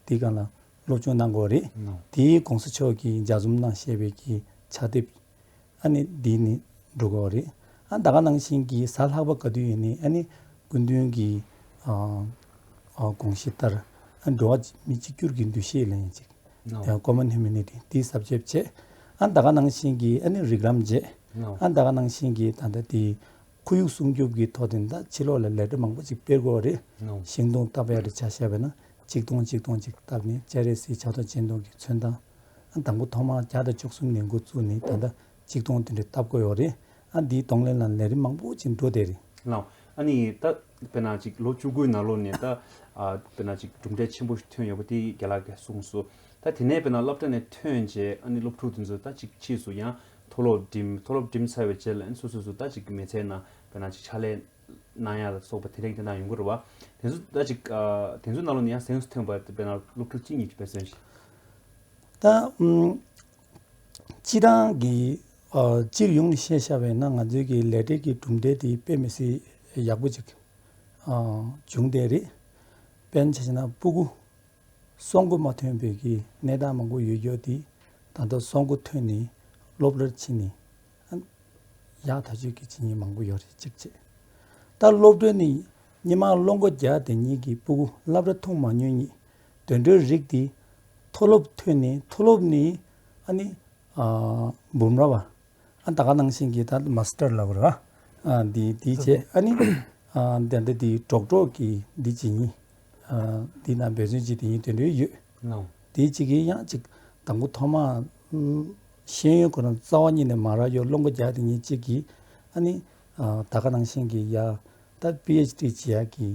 དེའི་སྒང་ལ་སློབ་སྦྱོང་གནང་དགོས་རེད། ནོ། དེའི་༸གོང་ས་མཆོག་གིས་ལྗགས་རྩོམ་གནང་བཞག་པའི་གི་ཕྱག་དེབ་ཨ་ནི་འདི་ནི་འགྲོ་དགོས་རེད། ཨ་ད་ག་ནང་བཞིན་གྱི་གཟའ་ལྷག་པ་ག་དུས་ཡིན་ནའི་ཨ་ནི་སྐུ་མདུན་གྱི་ཨ་ཨ་དགོངས་གཞི་ལྟར་ཨ་འགྲོ་བ་མི་གཅིག་གྱུར་གྱི་འདུ་ཤེས་ལེན་ཅིག་ནོ། ཨ་Common Humanity་དེའི་ས་བཅད་བྱས། ཨ་ད་ག་ནང་བཞིན་གྱི་ཨ་ནི་རིགས་ལམ་བྱས། ནོ། ཨ་ད་ག་ནང་བཞིན་གྱི་ད་ལྟ་དེ་ཁོར་ཡུག་སྲུང་སྐྱོབ་ཀྱི་ཐོག་དེ་ད་ཕྱི་ལོགས་ལ་ལས་གྲྭ་མང་པོ་ཅིག་སྤེལ་དགོས་རེད། ནོ། ཤིང་སྡོང་བཏབ་ཡ་རེད་ཆ་བཞག་པ་ན་ཆིག་སྟོང་ཆིག་སྟོང་ཅིག་བཏབ་ནས་སྤྱན་རས་གཟིགས་ཕྱག་རྡོར་སྤྱན་སྟོན་གྱི་མཚོན་རྟགས་ཨ་དང་པོ་ཐོག་མར་བརྒྱ་དང་བཅུ་གསུམ་ནས་འགོ་བཙུགས་ནས་ད་ལྟ་ཆིག་སྟོང་དེ་འདྲ་བཏབ་དགོས་ཡོད་རེད། ཨ་འདིའི་གཏོང་ལེན་ལ་ལས་རིམ་མང་པོ་ཅིག་འགྲོ་བསྡད་རེད། ལགས། ཨ་ནི་ད་དཔེར་ན་ཅིག་ལོ་བཅུ་དགུའི་ནང་ལོགས་ནས་ད་ཨ་དཔེར་ན་ཅིག་གྲུབ་འབྲས་ཆེན་པོ་ཞིག་ཐོན་ཡོད་པ་དེ་རྒན་ལགས་ཀྱིས་གསུངས་སོང་། ད་དེ་ནས་དཔེར་ན་སློབ་གྲྭ་ནས་ཐོན་རྗེས་ཨ་ནི་སློབ་ཕྲུག་དེ་ཚོ་ད་ཅིག་ཕྱིས་སུ་ཡང་མཐོ་སློབ་འགྲིམ། མཐོ་སློབ་འགྲིམ་ཚར་བའི་རྗེས་ལ་ཨ་ནི་སོ་སོ་སོ་ད་ཅིག་མི་ཚེའི་ནང་དཔེར་ན་ཅིག་ཕྱག་ལས་གནང་ཡ་ལ་སོགས་པ་དེ་འདྲ་དེ་འདྲ་ཡོང་གི་རེད་བ། དེ་ཚོ་ད་ཅིག་ཨ་དེ་ཚོའི་ནང་ལོགས་ནས་ཡང་གཟེངས་སུ་ཐོན་པ་དེ་དཔེར་ན་སློབ་ཕྲུག་གཅིག་གཉིས་ཅིག་དཔེ་མཚོན་ཞིག་ད་ཨུམ། སྤྱིར་བཏང་གི་ཨ་སྤྱིར་ཡོངས་ནས་བཤད་བཞག་པ་ཡིན་ན་ང་ཚོའི་གི་ལས་བྲེལ་གྱི་གྲུབ་འབྲས་དེ་དཔེ་མི་སྲིད་ཡག་པོ་ཅིག་ཨ་བྱུང་བསྡད་རེད། དཔེར་ན་ཆ་བཞག་ན་སྤུ་གུ་གསོ་འགོ་མ་ཐོན་པའི་གི་གནས་སྟངས་མང་པོ་ཡོད་རྒྱུ་དེ་ད་ལྟ་གསོ་འགོ་ཐོན་ནས་སློབ་གྲྭར་ཕྱིན་ནས་ཨ་ཡག་ཐག་ཆོད་ཀྱི་བྱེད་མཁན་མང་པོ་ཡོད་རེད་གཅིག་བྱས། ད་སློབ་གྲྭ་ནས་སྔོན་མ་སློབ་འགོ་རྒྱག་དེ་གཉིས་ཀྱི་སྤུ་གུ་སློབ་གྲྭ་ཐུང་མ་མྱོང་གཉིས་དེ་འདྲའི་རིགས་དེ་མཐོ་སློབ་ཐོན་ནས་མཐོ་སློབ་ནས་ཨ་ནི་ཨ་འབུམ་རམས་པ་ཨ་ད་ག་ནང་བཞིན་གྱི་ད་མ་སི་ཊར་ལབ་དགོས་རེད་བ། ཨ་འདི་འདི་བྱས་ཨ་ནི་ཨ་འདི་འདི་འདི་ཌོག་ཊོར་གྱི་འདི་བྱེད་མཁན་ཨ་འདི་ན་འབད་བརྩོན་བྱེད་དེ་ཡིན་དེ་འདྲའི་ཡོད། ནོ། དེ་གཅིག་གིས་ཡང་གཅིག་དང་པོ་ཐོག་མ་ཨུ་ཤེས་ཡོན་ཁོ་རང་རྩ་བ་ཉིད་ནས་མ་རག་ཡོད་སློབ་འགོ་རྒྱག་དེ་གཉིས་གཅིག་གིས་ཨ་ནི་ཨ་ད་ག་ནང་བཞིན་གྱི་ཡ་ད་པི་ཨེཆ་ཌི་བྱེད་ཡག་གི་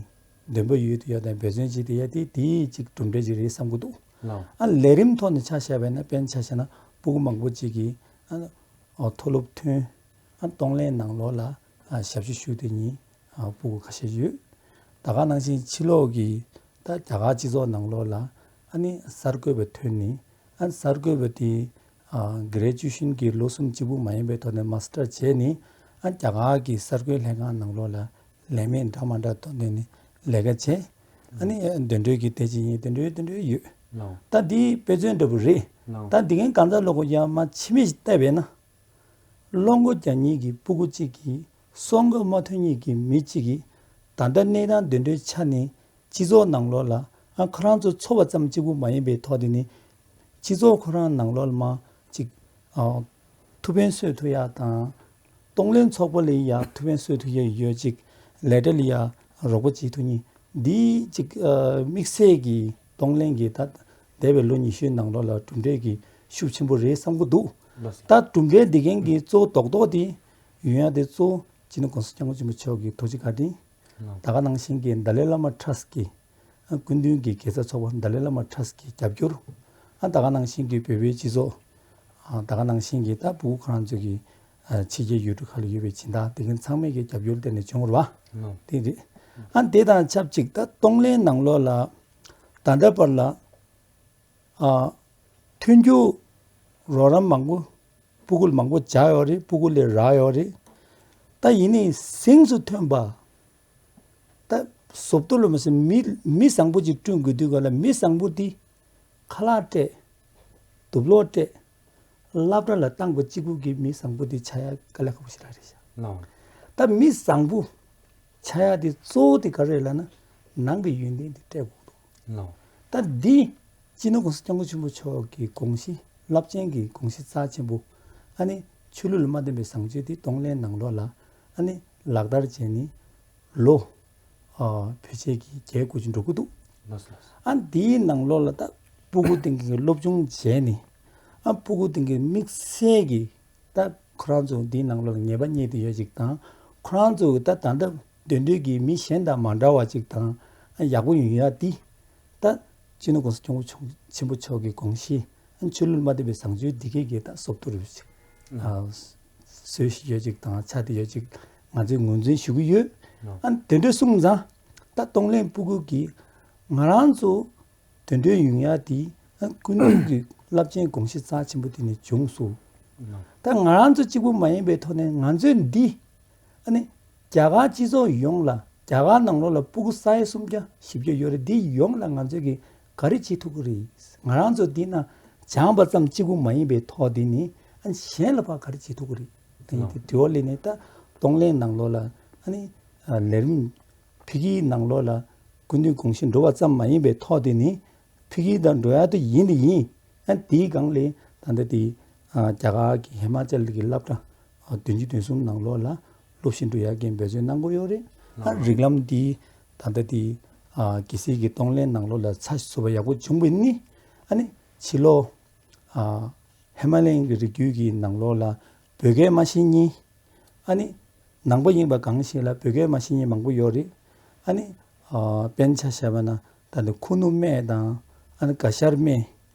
འདུན་པ་ཡོད་དུ་ཡོད་དང་འབད་བརྩོན་བྱེད་དུ་ཡོད་དེ་དེའི་གཅིག་གྲུབ་འབྲས་ཅིག་རེད་བསམ་གྱི་འདུག་ལགས། ཨ་ལས་རིམ་ཐོག་ནས་ཆ་བཞག་པ་ཡིན་ན་དཔེར་ན་ཆ་བཞག་ན་སྤུ་གུ་མང་པོ་ཅིག་གིས་ཨ་ཨ་མཐོ་སློབ་ཐོན་ཨ་གཏོང་ལེན་ནང་ལོགས་ལ་ཨ་ཞབས་ཞུ་ཞུ་དེ་གཉིས་ཨ་སྤུ་གུ་ཁ་ཤས་ཡོད། ད་ག་ནང་བཞིན་ཕྱི་ལོགས་ཀྱི་ད་རྒྱ་གར་སྤྱི་ཚོགས་ནང་ལོགས་ལ་ཨ་ནི་གསར་འགོད་པ་ཐོན་ནས་ཨ་གསར་འགོད་པ་དེ་ཨ་གྷི་རེ་ཇུ་ཤན་གྱི་ལོ་གསུམ་གཅིག་པུ་མ་ཡིན་པའི་ཐོག་ནས་མ་སི་ཊར་བྱས་ནས་ཨ་རྒྱ་གར་གྱི་གསར་འགོད་ལྷན་ཁང་ནང་ལོགས་ལ་ལས་མེད་འདྲ་མ་འདྲ་ཐོག་ནས་ནི་ལས་ཀ་བྱས། ཨ་ནི་ཨ་དེ་འདྲའི་གི་དེ་ཅི་ཡིན་དེ་འདྲའི་དེ་འདྲའི་ཡོད། ལགས། ད་འདི་དཔེ་མཚོན་འདྲ་པོ་རེད། ལགས། ད་འདི་གན་གང་ཟག་ལོ་གོ་ཡ་མ་ཕྱི་མི་ཞིག་བལྟས་པས་ན། སློབ་འགོ་རྒྱག་མཁན་གྱི་སྤུ་གུ་གཅིག་གིས་གསོ་འགོ་མ་ཐོན་མཁན་གྱི་མི་གཅིག་གིས་ད་ལྟ་གནས་སྟངས་འདི་འདྲའི་ཆ་ནས་སྤྱི་ཚོགས་ནང་ལོགས་ལ་ཨ་ཁོ་རང་ཚོ་ཚོ་བ་ཙམ་གཅིག་པུ་མ་ཡིན་པའི་ཐོག་དེ་ནི་སྤྱི་ཚོགས་ཁོ་རང་ནང་ལོགས་ལ་མ་གཅིག་ཨ་ཐུགས་ཕན་གསོས་ཐུབ་ཡག་དང་གཏོང་ལེན་ཚོགས་པ་ལ་ཡ་ཐུགས་ཕན་གསོས་ཐུབ་ཡག་ཡོད་ཅིག་ལས་གྲྭ་ལ་ཡ་རོགས་པ་བྱེད་ཐུབ་མཁན་འདི་གཅིག་ཨ་དམིགས་བསལ་གྱི་གཏོང་ལེན་གྱི་ད་འདས་པའི་ལོ་ཉི་ཤུའི་ནང་ལོགས་ལ་གྲུབ་འབྲས་ཀྱི་ཤུགས་ཆེན་པོ་རེད་བསམ་གྱི་འདུག་ལགས་སོ། ད་གྲུབ་འབྲས་འདི་གན་གྱི་གཙོ་བོ་རྡོག་རྡོག་དེ་ཡོང་ཡ་དེ་གཙོ་བོ་སྤྱི་ནོར་༸གོང་ས་༸སྐྱབས་མགོན་ཆེན་པོ་མཆོག་གི་ཐུགས་རྗེ་བཀའ་དྲིན། ལགས། ད་ག་ནང་བཞིན་གྱི་ཏཱ་ལའི་བླ་མ་ཊྲས་ཀྱི་ཨ་སྐུ་མདུན་གྱི་དགེ་རྩ་ཚོགས་པ་ཏཱ་ལའི་བླ་མ་ཊྲས་ཀྱི་རྒྱབ་སྐྱོར། ཨ་ད་ག་ནང་བཞིན་གྱི་བོད་པའི་སྤྱི་ཚོགས། ཨ་ད་ག་ནང་བཞིན་གྱི་ད་ཕྲུ་གུ་ཁོ་རང་ཚོ་གི་ཨ་ཕྱི་རྒྱལ་ཡུལ་གྲུ་ཁག་ལ་ཡོད་པའི་སྦྱིན་བདག་དེ་གིན་ཚང་མས་ཀྱི་རྒྱབ་སྐྱོར་བརྟེན་ནས་བྱུང་བ་རེད་བ། ལགས། དེ་རེད། ཨ་དེ་དང་ཆབས་ཅིག་ད་གཏོང་ལེན་ནང་ལོགས་ལ་ད་ལྟ་བར་ལ་ཨ་མཐུན་འགྱུར་རོགས་རམ་མང་པོ་སྤུ་གུ་ལ་མང་པོ་བྱ་ཡོད་རེད། སྤུ་གུ་ལ་རག་ཡོད་རེད། ད་ཡིན་ནའི་གཟེངས་སུ་ཐོན་པ། ད་བཟོ་ལྟ་ལ་མ་ཟད་མི་མི་བཟང་པོ་ཅིག་བསྐྲུན་དགོས་དུས་ག་ལ་མི་བཟང་པོ་འདི་ཁ་ལག་སྤྲད། དུག་ལོག་སྤྲད། སློབ་གྲྭ་ལ་བཏང་པ་གཅིག་པུ་གིས་མི་བཟང་པོ་དེ་ཆགས་ཡ་དཀའ་ལས་ཁག་པོ་ཞེ་དྲག་རེད་ཤག་ལགས། ད་མི་བཟང་པོ་ཆགས་ཡ་དེ་གཙོ་བོ་དེ་ག་རེ་རེད་ལབ་ན། ནང་གི་ཡོན་ཏན་དེ་སྤྲད་དགོས་འདུག་ལགས། ད་འདི་སྤྱི་ནོར་༸གོང་ས་༸སྐྱབས་མགོན་ཆེན་པོ་མཆོག་གི་དགོངས་གཞི། རླབས་ཆེན་གྱི་དགོངས་གཞི་རྩ་ཆེན་པོ། ཨ་ནི་ཆོས་ལུགས་ལ་མ་བརྟེན་པའི་བཟང་སྤྱོད་དེ་གདོང་ལེན་ནང་ལོགས་ལ་ཨ་ནི་ལག་བསྟར་བྱས་ནས་ལོ་ཨ་ཕལ་ཆེར་གྱི་བརྒྱད་དགུ་ཅིག་འགྲོ་གི་འདུག་ལགས་སོ། ལགས་སོ། ཨ་འདིའི་ནང་ལོགས་ལ་ད་སྤུ་གུ་དེ་གི་སློབ་སྦྱོང་བྱས་ནས། ཨ་སྤུ་གུ་དེ་གི་དམིགས་བསལ་གྱི་ད་ཁོ་རང་ཚོ་འདིའི་ནང་ལོགས་ལ་ངེས་པ་རྙེད་དེ་ཡོད་ཅིག་དང་། ཁོ་རང་ཚོ་ད་ད་ལྟ་འདོན་འདོད་ཀྱི་མི་གཞན་དང་མ་འདྲ་བ་ཅིག་དང་། ཨ་ཡག་པོ་ཡོང་ཡ་དེ་ད་སྤྱི་ནོར་༸གོང་ས་༸སྐྱབས་མགོན་ཆེན་པོ་མཆོག་གི་དགོངས་གཞི། ཨ་ཆོས་ལུགས་ལ་མ་བརྟེན་པའི་བཟང་སྤྱོད་འདི་གས་ཀྱི་ད་སོབ་ཏུ་རུ་ཅིག་ཨ་བཟོས་ཡོད་ཅིག་དང་ཆགས་བསྡད་ཡོད་ཅིག་ང་ཚོས་ངོས་འཛིན་ཞུ་གི་ཡོད། ཨ་དེ་འདྲ་གསུངས་ཙང་ད་གདོང་ལེན་སྤུ་གུ་གིས་ང་རང་ཚོ་དེ་འདྲའི་ཡོང་ཡ་དེ་ཨ་སྐུ་མདུན་གྱི་རླབས་ཆེན་དགོངས་གཞི་རྩ་ཆེན་པོ་དེ་ནས་བྱུང་སོང་། ད་ང་རང་ཚོ་གཅིག་པུ་མ་ཡིན་པའི་ཐོག་ནས་ང་ཚོས་འདི་ཨ་ནི་རྒྱ་གར་སྤྱི་ཚོགས་ཡོངས་ལ། རྒྱ་གར་ནང་ལོགས་ལ་སྤུ་གུ་ས་ཡ་སུམ་བརྒྱ་བཞི་བརྒྱ་ཡོད་རེད། འདི་ཡོངས་ལ་ང་ཚོས་ཀྱིས་ག་རེ་བྱེད་ཐུབ་ཀྱི་རེད། ང་རང་ཚོ་འདི་ན་སྦྱངས་པ་ཙམ་གཅིག་པུ་མ་ཡིན་པའི་ཐོག་འདི་ནས་ཨ་ནི་གཞན་ལ་ཕར་ག་རེ་བྱེད་ཐུབ་ཀྱི་རེད། དེ་ཡིན་དུས་དེ་འོག་ལས་ནས་ད་གདོང་ལེན་ནང་ལོགས་ལ་ཨ་ནི་ལས་རིམ་ཕ་གིའི་ནང་ལོགས་ལ་སྐུ་མདུན་དགོངས་གཞི་འགྲོ་བ་ཙམ་མ་ཡིན་པའི་ཐོག་དེ་ནི་ཕ་གི་དང་འགྲོ་ཡ་དེ་ཡིན་དེ་ཡིན། ཨ་དེའི་སྒང་ལས་ད་ལྟ་དེ་ཨ་རྒྱ་གར་གྱི་ཧི་མ་ཅལ་གྱི་སློབ་གྲྭ་ཨ་བདུན་ཅུ་དོན་གསུམ་ནང་ལོགས་ལ་སློབ་གཞི་འགྲོ་ཡ་གི་འབད་བརྩོན་གནང་གི་ཡོད་རེད། ཨ་རིགས་ལམ་དེ་ད་ལྟ་དེ་ཨ་གལ་སྲིད་ཀྱི་གདོང་ལེན་ནང་ལོགས་ལ་ཚགས་ཚུད་པ་ཡག་པོ་བྱུང་བ་ཡིན་ནི། ཨ་ནི་ཕྱི་ལོགས་ཨ་ཧི་མ་ལ་ཡན་གྱི་རི་རྒྱུད་ཀྱི་ནང་ལོགས་ལ་བོད་སྐད་མ་ཤེས་མཁན། ཨ་ནི་ནང་པ་ཡིན་པ་གང་ཞིག་ལ་བོད་སྐད་མ་ཤེས་མཁན་མང་པོ་ཡོད་རེད། ཨ་ནི་ཨ་དཔེར་ན་ཆ་བཞག་པ་ན་ད་ནི་ཁུ་ནུ་སྨད་དང་། ཨ་ནི་ག་ཤར་སྨད།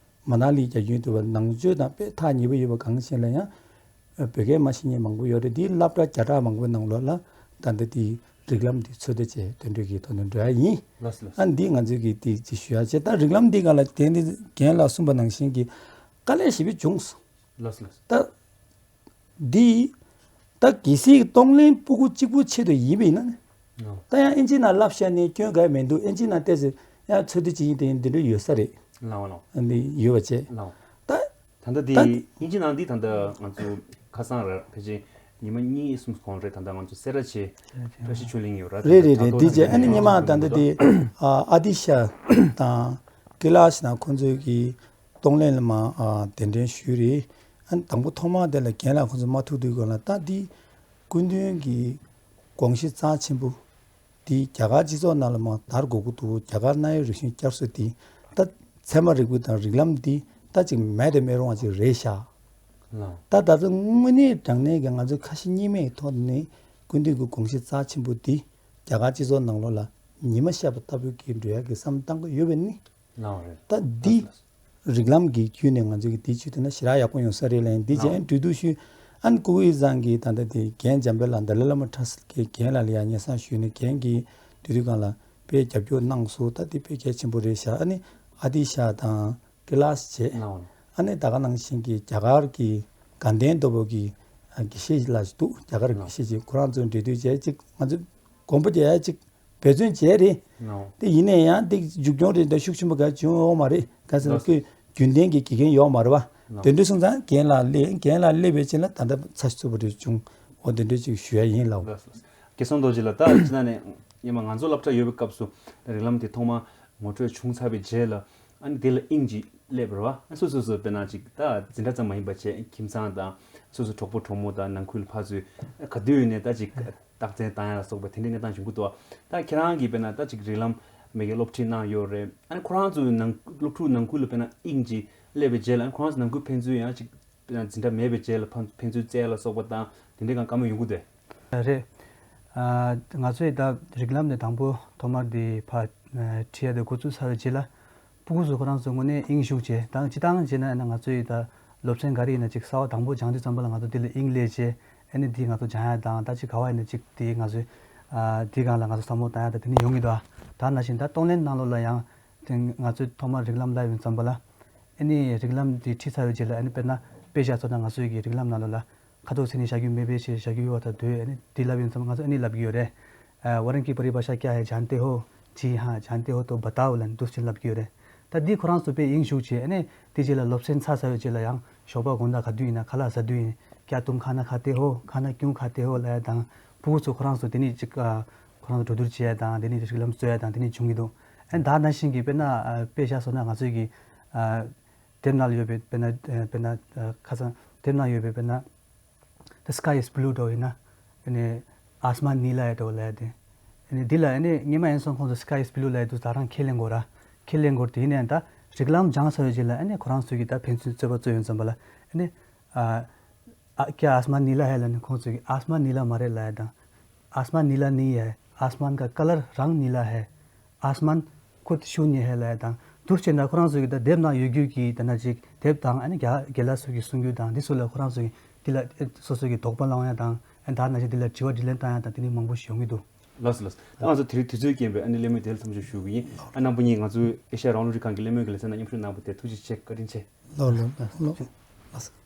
མ་ན་ལི་རྒྱ་ཁྱོན་དུ་བ་ནང་ཆོས་དང་དཔེ་ཐག་ཉེ་པོ་ཡོད་པ་གང་ཞིག་ལ་ཡང་ཨ་བོད་སྐད་མ་ཤེས་མཁན་མང་པོ་ཡོད་རེད། འདིའི་སློབ་གྲྭ་བརྒྱ་ཕྲག་མང་པོའི་ནང་ལོགས་ལ་ད་ལྟ་དེའི་རིགས་ལམ་འདི་ཚོད་ལྟ་བྱས་དེ་འདྲ་གི་ཐོག་ནས་འགྲོ་ཡ་ཡིན། ལགས་སོ། ལགས་སོ། ཨ་འདི་ང་ཚོས་ཀྱིས་དེ་ཅིག་ཞུ་ཡ་བྱས། ད་རིགས་ལམ་འདི་སྒང་ལ་དེ་འདི་རྒན་ལགས་གསུངས་པ་ནང་བཞིན་གྱི་དཀའ་ལས་ཞེ་པོ་བྱུང་སོང་། ལགས་སོ། ལགས་སོ། ད་འདི་ད་གལ་སྲིད་གདོང་ལེན་སྤུ་གུ་གཅིག་པུ་ཆེད་དུ་ཡིན་པ་ཡིན་ན་ནི། ལགས། ད་ཡང་ཨིན་ཇི་ནང་བསླབ་བཞག་ནས་སྐྱོན་ག་ཡང་མི་འདུག་ཨིན་ཇི་ནང་བལྟས་ཚེ་ཡང་ཚོད་ལྟ་ཅིག་ཡིན་དེ་ཡིན་འདི་འདྲ་ཡོད་ས་རེད། ལགས་ལགས། འདི་ཡོད་པ་བྱས། ལགས། ད་ད་ལྟ་འདི་ད་ཨིན་ཇི་ནང་འདི་ད་ལྟ་ང་ཚོ་ཁ་སང་རེད། ཕལ་ཆེར་ཉི་མ་གཉིས་གསུམ་གོང་རེད། ད་ལྟ་ང་ཚོ་སེ་ར་བྱེས་བཀྲ་ཤིས་ཆོས་གླིང་ཡོད་ར། རེད་རེད་རེད། འདི་བྱས་ཨ་ནི་སྔོན་མ་ད་ལྟ་འདི་ཨ་ཨ་ཏི་ཤ་དང་ཀི་ལ་ཤི་དང་ཁོང་ཚོས་ཀྱི་གདོང་ལེན་ལ་མ་ཨ་གདན་འདྲེན་ཞུས་རེད། ཨ་ནི་དང་པོ་ཐོག་མར་དེ་ལ་རྒན་ལགས་ཁོང་ཚོ་མ་ཐུག་དུས་སྒང་ལ་ད་འདི་སྐུ་མདུན་གྱི་དགོངས་གཞི་རྩ་ཆེན་པོ་འདི་རྒྱ་གར་སྤྱི་ཚོགས་ནང་ལ་མ་དར་དགོས་ཀྱི་འདུག་རྒྱ་གར་གནའ་ཡོད་རིག་གཞུང་བསྐྱར་གསོ་འདི་ད་ཚད་མ་རིག་པ་དང་རིགས་ལམ་འདི་ད་ཅིག་མེད་དུ་མི་རུང་བ་ཅིག་རེད་ཤག་ལགས། ད་ད་ལྟ་དངོས་གནས་དྲང་གནས་ཀྱི་ང་ཚོའི་ཁ་ཞེ་གཉིས་མེད་ཐོག་ནས་སྐུ་མདུན་གྱི་དགོངས་གཞི་རྩ་ཆེན་པོ་འདི་རྒྱ་གར་སྤྱི་ཚོགས་ནང་ལོགས་ལ་ཉི་མ་ཤར་བ་ལྟ་བུ་གི་འགྲོ་ཡག་གི་བསམ་བཏང་གི་ཡོད་པ་ནི། ལགས་རེད། ད་འདི་ལགས་སོ། རིགས་ལམ་གྱི་བརྒྱུད་ནས་ང་ཚོ་གི་འདི་བྱེད་ཐུབ་ན་ཞེ་དྲག་ཡག་པོ་ཡོང་ས་རེད་ལབ་ཡིན། འདི་ལགས། རྗེས་འབྲི་འདུག་ཞུས། ཨ་ནི་ཀུ་ཝེ་ཏི་ཚང་གི་ད་ལྟ་དེ་རྒན་འཇམ་དཔལ་ལགས་འདི་ལ་བླ་མ་ཁྲ་སིལ་གྱི་རྒན་ལགས་ལ་ཡང་སྙན་སེང་ཞུས་ནས་རྒན་གྱིས་དེ་དུས་སྒང་ལ་དཔེ་རྒྱབ་སྐྱོར་གནང་སོང་། ད་འདི་དཔེ་གལ་ཆེན་པོ་རེད་ཤག་ཨ་ནི་ཨ་ཏི་ཤ་དང་ཀི་ལ་ཤི་བྱས། ལགས། ཨ་ནི་ད་ག་ནང་བཞིན་གྱི་རྒྱ་གར་གྱི་དགའ་ལྡན་རྡོ་པོ་གི་ཨ་དགེ་བཤེས་ལགས་ཤིག་འདུག་རྒྱ་གར་གྱི་དགེ་བཤེས་ཅིག་ཁོ་རང་ཚོ་འབྲེལ་མཐུད་བྱས་ཅིག་ང་ཚོ་དགོངས་པ་རྒྱག་ཡ་ཅིག་འབད་བརྩོན་བྱས་རེད། ལགས། དེ་ཡིན་ན་ཡང་དེ་མཇུག་སྐྱོང་རེད་ད་ཤུགས་ཆེན་པོ་ག་བྱུང་ཡོད་མ་རེད། ག་ཟེར་ན་ལགས། ཁོས་རྒྱུན་ལྡན་གྱི་དགེ་རྒན་ཡོད་མ་རེད་བ། ལགས། དེ་འདྲ་སོང་ཙང་རྒན་ལགས་སླེབས། རྒན་ལགས་སླེབས་པའི་རྗེས་ལ་ད་ལྟ་ཚ་ཚུད་པོ་རེ་བྱུང་། འོ་དེ་འདྲ་ཅིག་ཞུ་ཡ་ཡིན་ལགས། ལགས་སོ། སྐལ་བཟང་རྡོ་རྗེ་ལགས། ད་ཅི་ན་ནས་སྔོན་མ་ང་ཚོ་སློབ་གྲྭ་ཡོད་པའི་སྐབས་སུ་རིགས་ལམ་དེ་ཐོག་མ་ངོ་སྤྲོད་བྱུང་ཚར་བའི་རྗེས་ལ་ཨ་ནི་དེ་ལ་དབྱིངས་ཀྱིས་སླེབས་རེད་བ། ཨ་སོ་སོ་སོ་དཔེར་ན་ཅིག་ད་འཛིན་གྲྭ་ཙམ་མ་ཡིན་པ་བྱས་ཁྱིམ་ཚང་དང་སོ་སོ་གྲོགས་པོ་གྲོགས་མོ་དང་ནང་ཁུལ་ཕར་ཚུར་ག་དུས་ནས་ད་ཅིག་རྟགས་མཚན་བཏང་ཡ་ལ་སོགས་པ་དེ་འདྲའི་གནས་སྟངས་བྱུང་གི་འདུག་ད་ཁྱེད་རང་གིས་དཔེར་ན་ད་ཅིག་རིགས་ལམ་མི་སྒེར་སློབ་ཁྲིད་གནང་ཡོད་རེད། ཨ་ནི་ཁོ་རང་ཚོའི་ནང་སློབ་ཕྲུག་ནང་ཁུལ་ལ་དཔེར་ན་དབྱིངས་ཀྱིས་སླེབས་པའི་རྗེས་ལ་ཨ་ནི་ཁོ་རང་ཚོ་ནང་ཁུལ་ཕན་ཚུན་ཡང་ཅིག་དཔེར་ན་འཛིན་གྲྭ་མེད་པའི་རྗེས་ལ་ཕན་ཕན་ཚུན་བཙལ་ལ་སོགས་པ་དང་དེ་འདྲའི་གང་བཀའ་མོལ་ཡོང་གི་འདུག་རེད། ཨ་ང་ཚོས་ད་རིགས་ལམ་དེ་དང་པོ་ཐོག་མར་དེ་ཕར་ཨ་ཁྲིད་ཡ་དེ་འགོ་བཙུགས་ཚར་བའི་རྗེས་ལ། སྤུ་གུ་ཚོ་ཁོ་རང་ཚོ་དངོས་གནས་དབྱིངས་ཞུགས་བྱས་དང་སྤྱི་བཏང་བྱས་ན་ང་ཚོའི་ད་སློབ་ཚན་ག་རེ་ཡིན་ན་ཅིག་གསར་པ་དང་པོ་སྦྱང་དུས་ཙམ་པ་ལ་ང་ཚོ་དེ་ལ་དབྱིངས་སླེབས་བྱས་ཨ་ནི་དེ་ང་ཚོ་སྦྱང་ཡ་དང་ད་ཅིག་ག་བ་ཡིན་ན་ཅིག་དེ་ང་ཚོའི་ཨ་དེ་སྒང་ལ་ང་ཚོ་བསམ་བློ་བཏང་ཡ་དང་དེ་ནི་ཡོང་གི་འདུག་ད་ནང་བཞིན་ད་གདོང་ལེན་ནང་ལོགས་ལ་ཡང་དེ་ང་ཚོས་ཐོག་མར་རིགས་ལམ་བསླབ་ཡོང་ཙམ་པ་ལ་ཨ་ནི་རིགས་ལམ་དེ་ཁྲིད་ཚར་བའི་རྗེས་ལ་ཨ་ནི་དཔེར་ན་དཔེ་བཞག་ཚོ་ན་ང་ཚོའི་གི་རིགས་ལམ་ནང་ལོགས་ལ། ཁ་དོག་ཚེ་ནི་བཞག་རྒྱུ་མེད་པའི་ཕྱིར་བཞག་རྒྱུ་ཡོད་པ་དང་འདོད། ཨ་ནི་འདི་ལབ་ཡོང་ཙང་ང་ཚོ་ཨ་ནི་ལབ་ཀྱི་ཡོད་རེད། ཨ་ཝ་རན་གྱི་པ་རི་བྷ་ཤ་ཀྱ་ཧེ་ཇན་ཏེ་ཧོ། ཇི་ཧ་ཇན་ཏེ་ཧོ་ཏོ་བ་ཏའོ་ལན་འདུག་ཅེས་ལབ་ཀྱི་ཡོད་རེད། ད་འདི་ཁོ་རང་ཚོ་དཔེ་དབྱིངས་ཞུགས་བྱས། ཨ་ནི་དེ་རྗེས་ལ་སློབ་ཚན་ཚར་ཚར་བའི་རྗེས་ལ་ཡང་ཞོགས་པ་དགོང་དག་ག་དུས་ཡིན་ན་ཁ་ལག་ཟ་དུས་ཡིན། क्या तुम खाना खाते हो? खाना क्यों खाते हो? ལབ་ཡ་དང་། ཕྲུ་གུ་ཚོ་ཁོ་རང་ཚོ་དེ་ནས་ཅིག་ཨ་ཁོ་རང་ཚོ་གྲོས་བསྡུར་བྱེད་ཡ་དང་། དེ་ནས་རིགས་ལམ་རྩོད་ཡ་དང་། དེ་ནས་བྱུང་གི་འདུག་ཨ་ནི་ད་ནང་བཞིན་གྱི་དཔེར་ན་ཨ་དཔེ་བཞག་སོང་ན། ང་ཚོའི་གི་ཨ་དེབ་ནང་ལ་ཡོད་པའི་དཔེར་ན་ཨ་དཔེར་ན་ཨ་ཁ་སང་དེབ་ནང་ཡོད་པའི་དཔེར་ན། The sky is blue འདྲ་བོ་ཡིན་ན། ཨ་ནི་आसमान नीला है འདྲ་བོ་ལབ་ཡ་དེ། ཨ་ནི་འདི་ལ་ཨ་ནི་སྔོན་མ་ཡིན་སོང་ཁོང་ཚོ་sky is blue ལབ་ཡ་དུས་ད་རང་ཁས་ལེན་དགོས་ར། ཁས་ལེན་དགོས་དེ་ཡིན་ནའི་ད་རིགས་ལམ་སྦྱངས་ཚར་བའི་རྗེས་ལ་ཨ་ནི་ཁོ་རང་ཚོས་ཀྱི་ད་ཕན་ཚུན་རྩོད་པ་རྩོད་ཡོང་ཙམ་པ་ལ། ཨ་ནི་ཨ་ཨ་क्या आसमान नीला है ལབ་ནས་ཁོང་ཚོས་ཀྱི་आसमान नीला མ་རེད་ལབ་ཡ་དང་། आसमान नीला नहीं है, आसमान का कलर, रंग नीला है, आसमान खुद शून्य है ལབ་ཡ་དང་། དུས་ཕྱིན་ད་ཁོ་རང་ཚོ་གི་ད་དེབ་ནང་ཡོད་རྒྱུ་གི་ད་ན་ཅིག་དེབ་དང་། ཨ་ནི་རྒན་རྒན་ལགས་ཚོ་གི་གསུང་རྒྱུ་དང་འདི་ཚོ་ལ་ཁོ་རང་ཚོ་གི་འདི་ལ་སོ་སོ་གི་དོགས་པ་སློང་ཡ་དང་། ཨ་ནི་ད་ན་ཅིག་འདི་ལ་དྲི་བ་དྲིས་ལན་བཏང་ཡ་དང་། དེ་ནི་མང་པོ་ཞིག་ཡོང་གི་འདུག་ལགས་སོ་ལགས་སོ། ད་ང་ཚོ་དེ་རིང་དུས་ཚོད་རྐྱེན་པས་ཨ་ནི་གླེང་མོལ་དེ་ལ་མཚམས་འཇོག་ཞུ་གི་ཡིན། ཨ་རྣམ་པ་གཉིས་ང་ཚོའི་ཨེ་ཤ་ཡ་རང་དབང་རླུང་འཕྲིན་ཁང་གི་གླེང་མོལ་གྱི་ལེ་ཚན་ནང་མཉམ་ཞུགས་གནང་བ་དེ་ཐུགས་རྗེ་ཆེ། བཀའ་དྲིན་ཆེ། ལགས་ལགས་ལགས་ལགས།